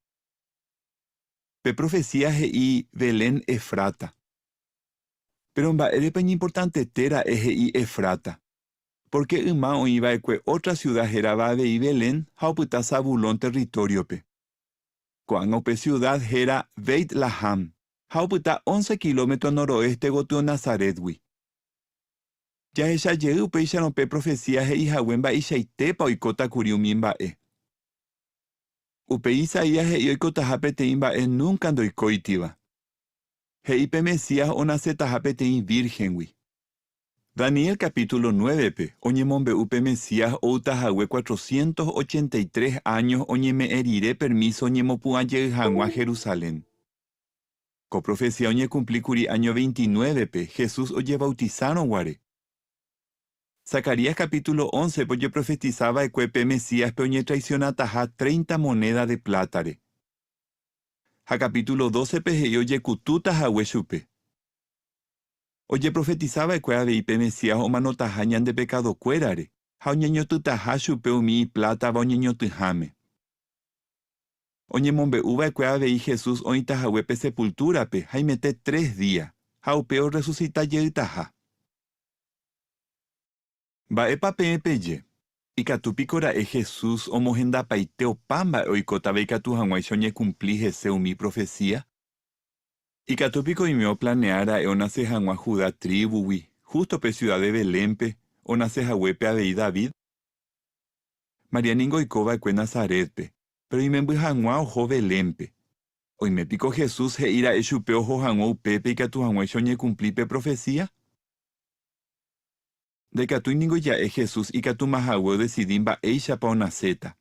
Pe profesía he'i Belén Efrata. Péro mba'érepa iñimportantete ra'e he'i Efrata? Pórke yma oĩ va'ekue ótra siuda hérava avei Belén ha opyta Zabulón territóriope. Ko'ág̃a upe siuda héra Beit Laham ha opyta once kilómetro noroéste gotyo Nazarétgui. Jahecha jey upéicharõ pe profesía he'i hague mba'eichaitépa oikóta kuri umi mba'e. Upéi Isaías he'i oikotaha peteĩ mba'e núnka ndoikóitiva. He'i pe Mesías onasetaha peteĩ vírhengui. Daniel capítulo nuévepe oñemombe'u pe Mesías outahague cuatrocientos ochenta y tres áño oñeme'ẽ rire permíso oñemopu'ã jey hag̃ua Jerusalén. Ko profesía oñekumpli kuri áño veintinuévepe Jesús ojevautisárõ guare. Zacarías capítulo óncepe ojeprofetisa va'ekue pe Mesíaspe oñetraisionataha treinta monéda de plátare. Ha capítulo dócepe he'i ojekutúta hague chupe. Ojeprofetisa va'ekue avei pe Mesías omanotaha ñande pekadokuérare ha oñeñotỹtaha chupe umi iplátava oñeñotỹháme. Oñemombe'u va'ekue avei Jesús oĩta hague pe sepultúrape haimete tres día, ha upe orresusita jeytaha. Mba'épa peẽ peje? Ikatu piko ra'e Jesús omohendapaite opa mba'e oikótava ikatu hag̃uáicha oñekumpli hese umi profesía? Ikatu piko oime oplanea ra'e onase hag̃ua Judá trívugui, jústo pe siuda de Belénpe, onase haguépe avei David? María ningo oiko va'ekue Nazarétpe, péro imemby hag̃ua oho Belénpe. Oime piko Jesús he'i ra'e chupe oho hag̃ua upépe ikatu hag̃uáicha oñekumpli pe profesía? Ndaikatúi ningo ja'e Jesús ikatumahague odesidi mba'éichapa onaséta.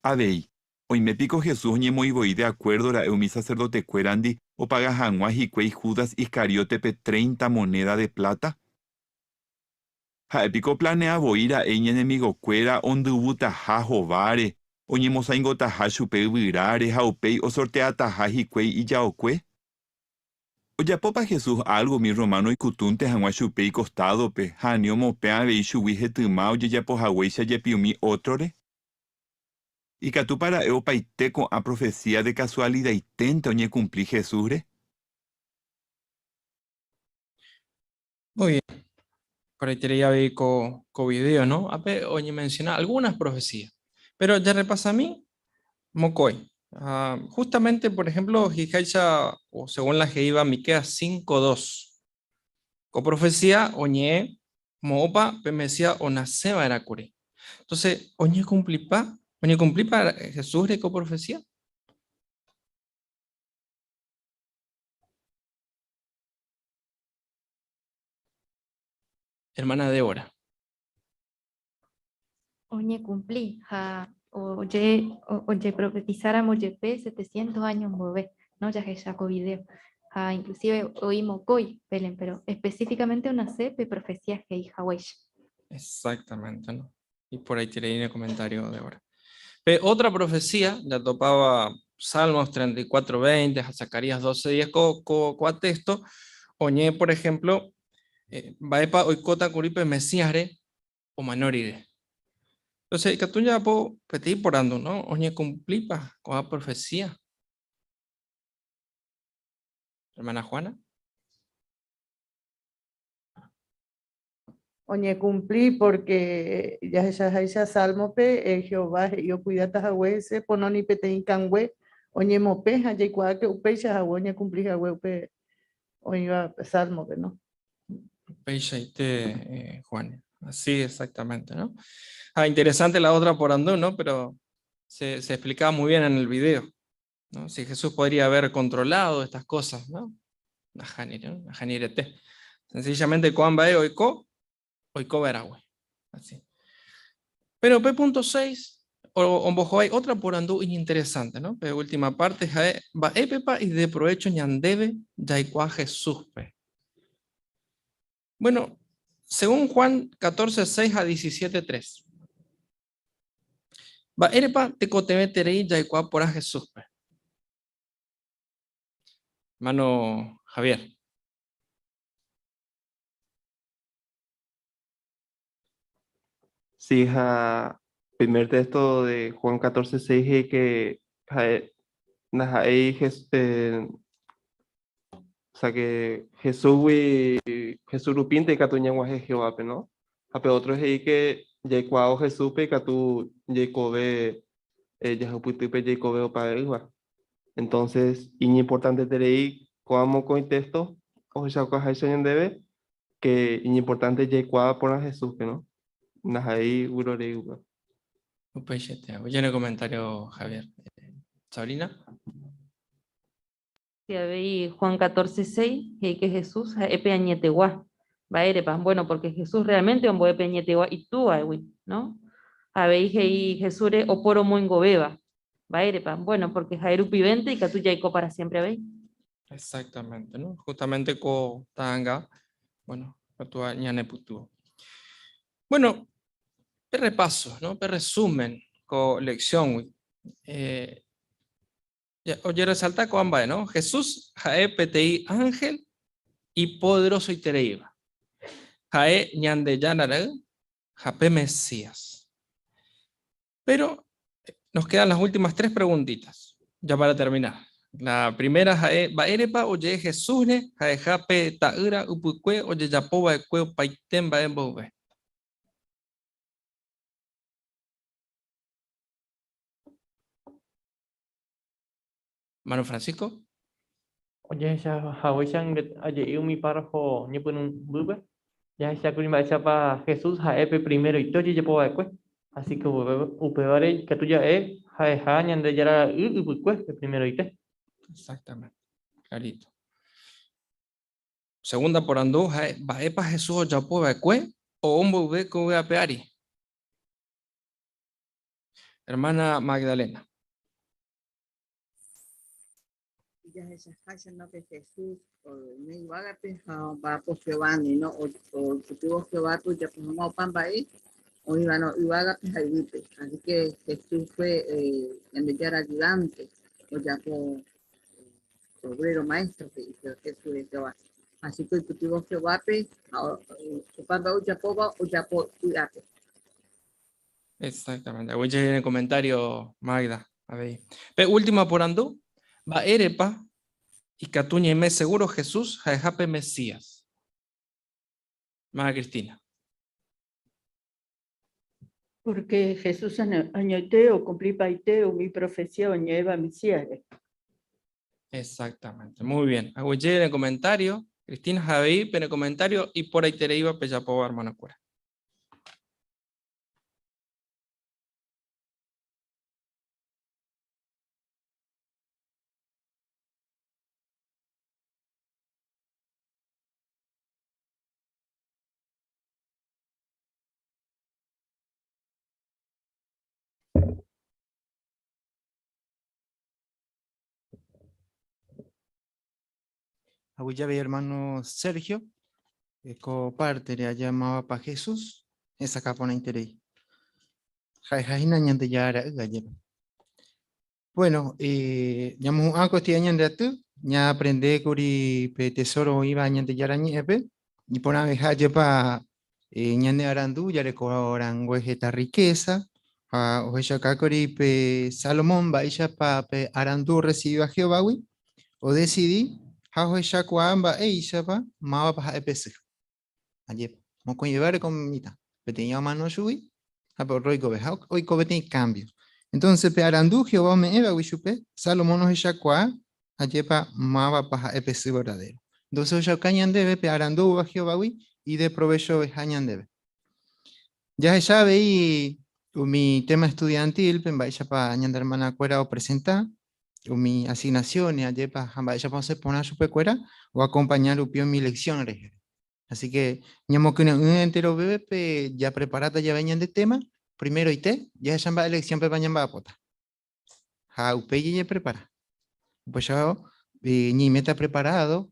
Avei, Oime piko Jesús oñemoĩ voi de acuerdo ra'e umi sacerdotekuérandi opaga hag̃ua hikuái Judas Iscariote-pe treinta moneda de plata? Ha'e piko oplanea voi ra'e iñenemigokuéra ondyvutaha hováre, oñemosaingotaha chupe yvyráre ha upéi osorteataha hikuái ijaokue? Ojapópa Jesús álgo umi romano oikutúnte hag̃ua chupe ikostádope ha ani omopẽ avei chugui hetyma ojejapo haguéicha jepi umi ótrore? Ikatúpa ra'e opaite ko'ã profesía de kasualidaiténte oñekumpli Jesúsre? Muy bien. Por ahí te vi ko, ko video, ¿no? Ape oñemenciona algunas profecías. Pero ya repasa a mí, mokõi. Ah, justamente, por ejemplo, Jijaicha, o según la he'íva Miqueas 5.2. Ko profecía oñe'ẽ moõpa pe Mesías onasẽva'erã kuri. Entonces, oñecumplipa, oñecumplipa Jesús ko profecía? Hermana Débora. Oñekumpli ha oje, ojeprofetisáramo jepe 700 años mboyve, no jahecha ko video. Ha inclusive oĩ mokõi Belén, pero específicamente onace pe profecía he'i haguéicha. Exactamente, ¿no? Y por ahí te leí en el comentario, Débora. Pe otra profecía, ya topaba Salmos 34, 20, Zacarías 12, 10, ko, ko, ko texto, oñe'ẽ, por ejemplo, eh, mba'épa oikóta kuri pe Mesíasre omano rire. Entonces, ikatu jajapo peteĩ porandu, no? Oñekumplípa ko'ã profecía? Hermana Juana. Oñekumpli pórke jahechaháicha Sálmope, Jehová he'i okuidáta hague hese pono ni peteĩ kangue oñemopẽ ha jaikuaáke upéicha hague oñekumpli hague upe oĩva Sálmope, no? Upeichaite, Juan. Así exactamente, ¿no? Ah, interesante la otra porandu, ¿no? Pero se, se explicaba muy bien en el video, ¿no? Si Jesús podría haber controlado estas cosas, ¿no? Nahániri, ¿no? Nahaniriete. Sencillamente, ko'ã mba'e oiko, oiko va'erãgui. Así. Pero pe punto 6, ombohovái otra porandu iñinteresante, ¿no? Pe última parte ha'e, mba'épepa ideprovecho ñandéve jaikuaa Jesúspe? Bueno, según Juan 14, 6 a 17, 3. Mba'érepa tekotevẽterei jaikuaa porã Jesúspe? Hermano Javier. Sí, ha primer texto de Juan 14, 6 he'i que ha'e ndaha'éi Jes- eh, o sea que Jesúsgui Jesús rupínte ikatu ñag̃uahẽ Jehovápe, no? Ha pe otro he'i que jaikuaávo Jesúspe ikatu jaikove eh, jahupytýpe jaikove opave'ỹva. Entonces, iñimportanteterei ko'ã mokõi texto ohechaukaháicha ñandéve que iñimportante jaikuaa porã Jesúspe, no? Ndaha'éi vyrorei upéva. Upeichaite. Oje comentario, Javier. Sabrina. Si avei Juan 14, 6, he'i que Jesús ha'e pe añetegua. Mba'érepa? Bueno, porque Jesús realmente ombo'e pe añetegua Itúvagui, no? Ha avei he'i Jesúsre oporomoingovéva. Mba'érepa? Bueno, porque ha'e rupivénte ikatu jaiko para siempre avei. Exactamente, ¿no? Justamente ko ta'anga, bueno, katu ñanepytyvõ. Bueno, pe repaso, ¿no? Pe resumen ko lección-gui. Eh, ojeresalta ko'ã mba'e, ¿no? Jesús ha'e peteĩ ángel ipoderosoitereíva. Ha'e Ñandejára ra'y ha pe Mesías. Pero nos quedan las últimas tres preguntitas, ya para terminar. La primera ha'e, mba'érepa oje'e Jesúsre ha'eha pe ta'ýra ypykue ojejapo va'ekue opaite mba'e mboyve? Hermano Francisco. Ojehecha haguéicha aje'i umi párrafo ñepyrũmbýpe, jahechákuri mba'éichapa Jesús ha'e pe primeroite ojejapo va'ekue. Así que upévare ikatu ja'e ha'eha Ñandejára Ra'y ypykue pe primeroite. Exactamente. Clarito. Segunda porandu ha'e, mba'épa Jesús ojapo va'ekue ou mboyve ko yvy ape ári? Hermana Magdalena. Jahechaháicha no pe Jesús oime yvágape ha omba'apo Jehovándi, no oipytyvõ Jehovápe ojapo hag̃ua opa mba'e oĩva no yvágape ha yvýpe. Así que Jesús fue Ñandejára ayudante, ojapo obrero maestro he'i Jesús de Jehová. Así que oipytyvõ Jehovápe ha opa mba'e ojapóva ojapo vy'ápe. Exactamente. Aguyje en el comentario, Magda. Avei. Pe última porandu, mba'érepa ikatu ñaime seguro Jesús ha'eha pe Mesías? Maga Cristina. Porque Jesús añoite okumplipaite umi profecía oñe'ẽva Mesías-re. Exactamente, muy bien. Aguyje en el comentario, Cristina avei pene comentario iporãitereíva pejapóva hermanokuéra. Aguyje hermano Sergio, ko parte re llamaba pa Jesús, esa porãiterei. Ha'ehahína Ñandejára ra'y ajépa. Bueno, ñamohu'ã ko este ñande aty, ñaaprende kuri pe tesoro oĩva Ñandejára ñe'ẽpe, iporãveha ajépa ñane arandu jareko rangue heta riqueza, ha ohechauka kuri pe Salomón mba'éichapa pe arandu orrecibíva Jehovágui, odecidi ha ohechakuaa mba'éichapa mávapa ha'e pe sy. Ajépa, mokõivéva reko mitã, peteĩ omano chugui ha pe otro oikove, ha oiko peteĩ cambio. Entonces pe arandu Jehová ome'ẽvagui chupe, Salomón ohechakuaa ajépa mávapa ha'e pe sy verdadero. Entonces ohechauka ñandéve pe arandu oúva Jehovágui ideprovechoveha ñandéve. Jahecha avei umi tema estudiantil-pe mba'éichapa ñande hermanakuéra opresenta umi asignaciones, ajépa ha mba'éichapa osẽ porã chupekuéra oakompaña rupi umi lección rehe. Así que ñamokyre'ỹ enterovépe japreparáta jave ñande tema, primeroite jahecha mba'e lección-pepa ñamba'apóta. Ha upéi jajeprepara. Upéicha ñaiméta preparado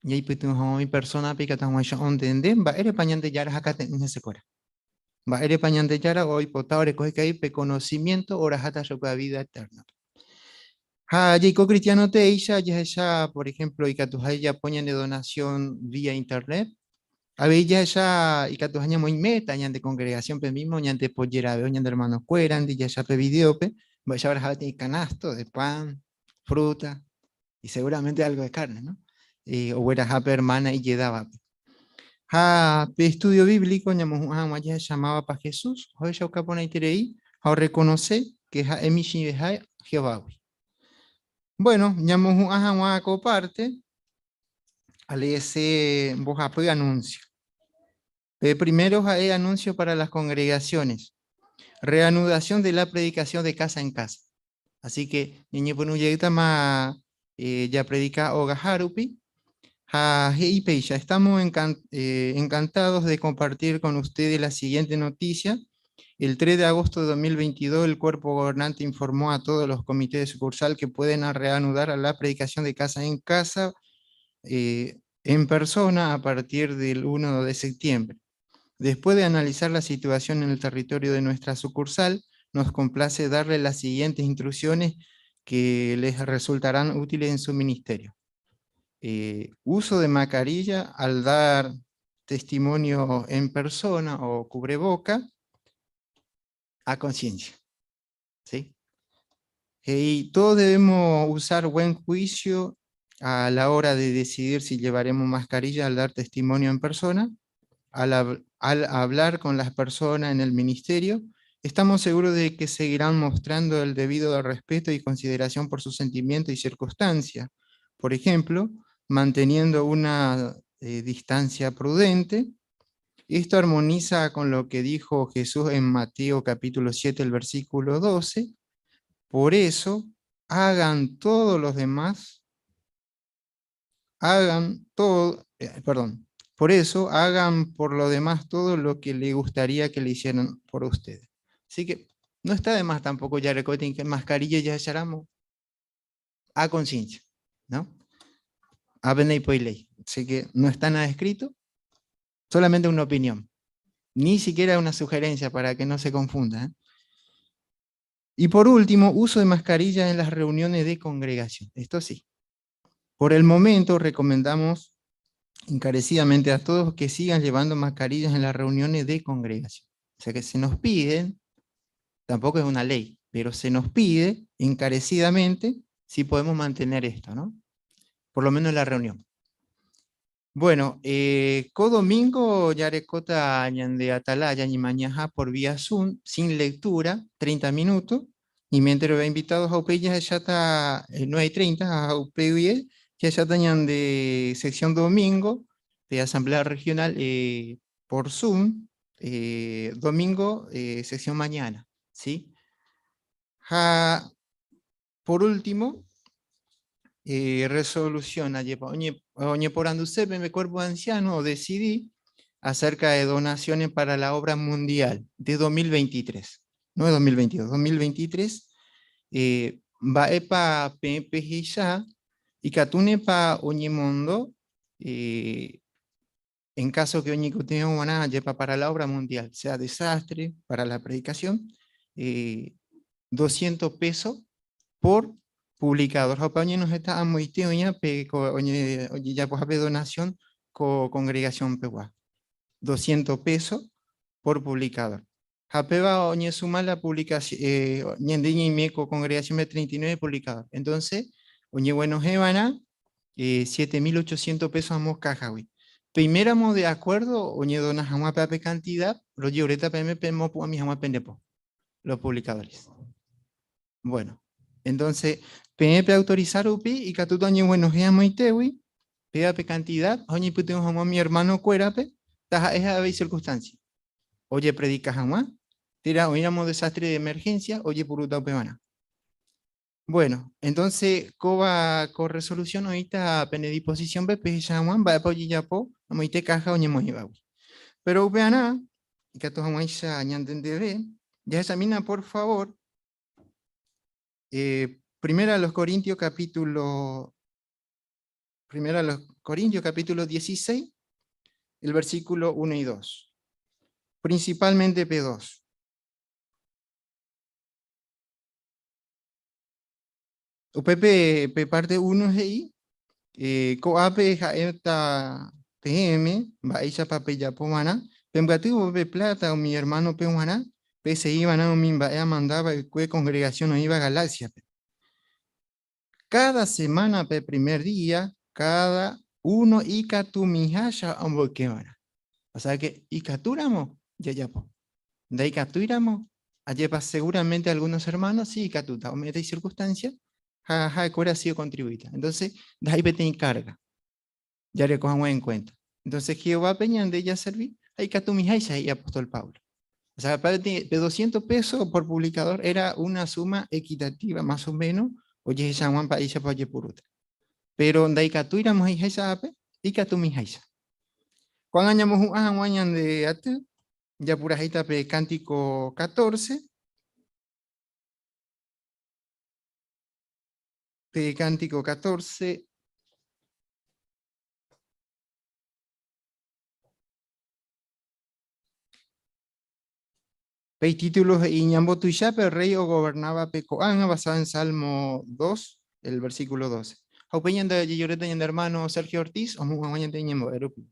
ñaipytyvõ hag̃ua umi persona-pe ikatu hag̃uáicha ontende mba'érepa Ñandejára hakate'ỹ hesekuéra. Mba'érepa Ñandejára oipota oreko hikuái pe conocimiento oraháta chupe a vida eterna-pe. Ha jaiko cristiano teéicha jahecha, por ejemplo, ikatuha jajapo ñane donación vía internet. Avei jahecha ikatuha ñamoĩ meta ñande congregación-pe mismo, ñande pojerave ñande hermano-kuérandi, jahecha pe video-pe, mba'éicha oraha peteĩ canasto de pan, fruta y seguramente algo de carne, ¿no? Ogueraha pe hermana ijedávape. Ha pe estudio bíblico ñamohu'ã hag̃ua jahechamávapa Jesús ohechauka porãiterei ha orreconoce que ha'e michĩveha Jehovágui. Bueno, ñamohu'ã hag̃ua ko parte, aleese mbohapy anuncio. Pe primero ha'e anuncio para las congregaciones. Reanudación de la predicación de casa en casa. Así que ñañepyrũ jeýtama japredika ogaha rupi. Ha he'i péicha, estamos encantados de compartir con ustedes la siguiente noticia. El 3 de agosto de 2022, el cuerpo gobernante informó a todos los comités de sucursal que pueden reanudar la predicación de casa en casa en persona a partir del 1 de septiembre. Después de analizar la situación en el territorio de nuestra sucursal, nos complace darle las siguientes instrucciones que les resultarán útiles en su ministerio. Uso de mascarilla al dar testimonio en persona o cubreboca a conciencia. ¿Sí? Y todos debemos usar buen juicio a la hora de decidir si llevaremos mascarilla al dar testimonio en persona, al hablar con las personas en el ministerio. Estamos seguros de que seguirán mostrando el debido respeto y consideración por sus sentimientos y circunstancias. Por ejemplo, manteniendo una distancia prudente. Esto armoniza con lo que dijo Jesús en Mateo capítulo 7, el versículo 12. Por eso, hagan todos los demás, hagan todo, perdón, por eso hagan por lo demás todo lo que le gustaría que le hicieran por ustedes. Así que no está de más tampoco ya recuerden que mascarilla ya echaramos a conciencia, ¿No? Ley. Así que no está nada escrito, solamente una opinión. Ni siquiera una sugerencia para que no se confunda. ¿eh? Y por último, uso de mascarillas en las reuniones de congregación. Esto sí. Por el momento recomendamos encarecidamente a todos que sigan llevando mascarillas en las reuniones de congregación. O sea que se nos piden, tampoco es una ley, pero se nos pide encarecidamente si podemos mantener esto, ¿no? Por lo menos en la reunión. Bueno, co domingo yarecota de atalaya ni mañana por vía Zoom, sin lectura, 30 minutos. Y mientras ve invitados a UPI ya está 9:30 a UPI, ya ya de sección domingo de Asamblea Regional por Zoom, domingo, sección mañana, ¿sí? Ja, por último, resolución, oye, por anducepe, me cuerpo anciano, decidí acerca de donaciones para la obra mundial de 2023, no de 2022, 2023, va epa PPG y catune pa oñemondo, en caso que oñe lleva para la obra mundial, sea desastre, para la predicación, 200 pesos por publicador. Oye nos está oñe ya pues donación co congregación peguá. 200 pesos por publicador. Japeba oñe suma la publicación, ñendeña y meco congregación de 39 publicador. Entonces, oñe bueno jebana, 7.800 pesos a mosca, güey. Primero de acuerdo, oñe dona jamás pepe cantidad, lo lloreta pm mo a mi jamás pendepo, los publicadores. Bueno, entonces, PMP autorizar UPI y catuto oñe bueno y PAP cantidad, oñe pute a mi hermano cuerape, taja esa circunstancia. Oye, predica jamás, tira, oíramos desastre de emergencia, oye, puruta pebana. Bueno, entonces, coba con resolución ahorita pene disposición BP Juan va a yapo, amoite caja oñe mojibawi. Pero upeana, y que todos ya examina por favor, primera a los Corintios capítulo, primera a los Corintios capítulo 16, el versículo 1 y 2. Principalmente P2. UPP P parte 1 GI, COAP jaeta PM, Baixa Papeya Pomana, Pembativo P plata o mi hermano P Juana, PCI van mi mandaba el cue congregación o iba Galacia. Cada semana P primer día, cada uno y catumijaya amboquevana. O sea que y caturamo, ya ya po. De ahí caturamo, allí seguramente algunos hermanos sí catuta, o mete circunstancia, ja, ja, ha sido contribuida. Entonces, de ahí te carga. Ya le cojamos en cuenta. Entonces, Jehová Peña de ella servir, ahí catumijaya y apóstol Pablo. O sea, de 200 pesos por publicador era una suma equitativa, más o menos, oye, San Juan pa isha pa puruta. Pero de ahí catuiramos y ape, y catumijaisa. Cuando añamos un de atu, ya pura pe cántico 14, pe cántico 14, Pe títulos Iñambo Tuichape, rey o gobernaba Pecoán, basado en Salmo 2, el versículo 12. Jaupeñan de Yoreta y hermano Sergio Ortiz, o de Iñambo, Erupi.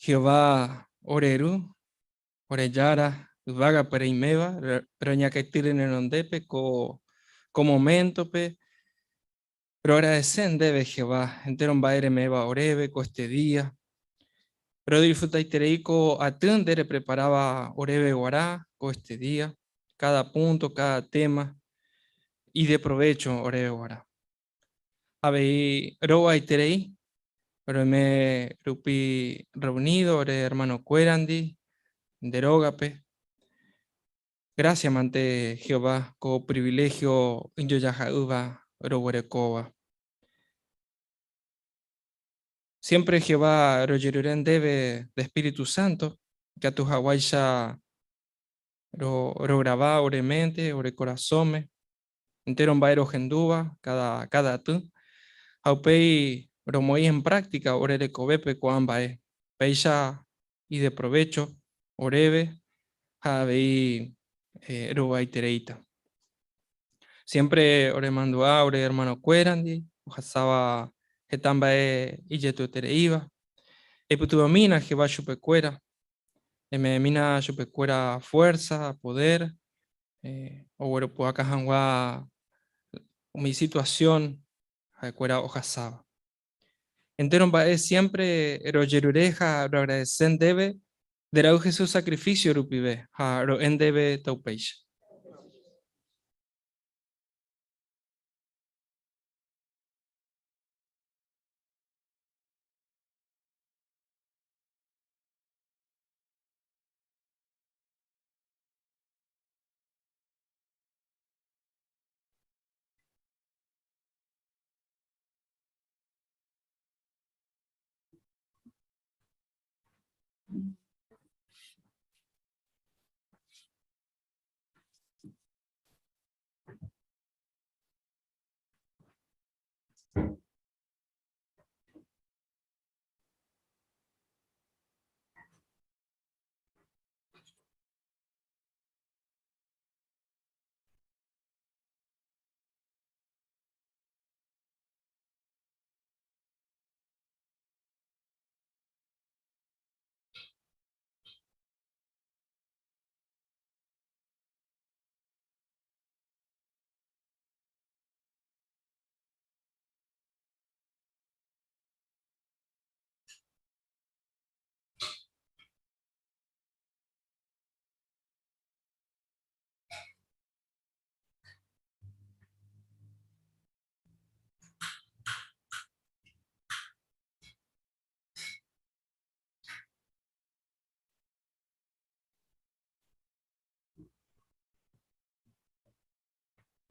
Jehová ore Ru, ore Jára, yvágape reiméva, roñakãity ne renondépe ko, ko moméntope. Roagradece ndéve Jehová, entéro mba'e reme'ẽva oréve ko este día. Rodisfrutaiterei ko aty nde repreparáva oréve guarã ko este día, cada punto, cada tema, ideprovecho oréve guarã. Avei ro'aiterei, roime rupi reunido ore hermanokuérandi nde rógape. Gracias mante Jehová ko privilegio ijojaha'ỹva roguerekóva. Siempre Jehová rojerure ndéve de Espíritu Santo, ikatu haguáicha rograva ore mente, ore korasõme, entéro mba'e rohendúva cada, cada aty, ha upéi romoĩ en práctica ore rekovépe ko'ã mba'e. Péicha ideprovecho oréve ha avei rovaitereíta. Siempre oremandu'a ore hermanokuérandi ohasáva heta mba'e ijetuetereíva. Eipytyvõmína Jehová chupekuéra, eme'ẽmína chupekuéra fuerza, poder, ogueropu'aka hag̃ua umi situación ha'ekuéra ohasáva. Entéro mba'e siempre rojerure ha roagradece ndéve nde ra'y Jesús sacrificio rupive ha ro'e ndéve taupéicha.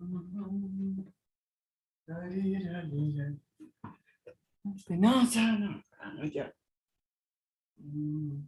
No, no, ya. Mm.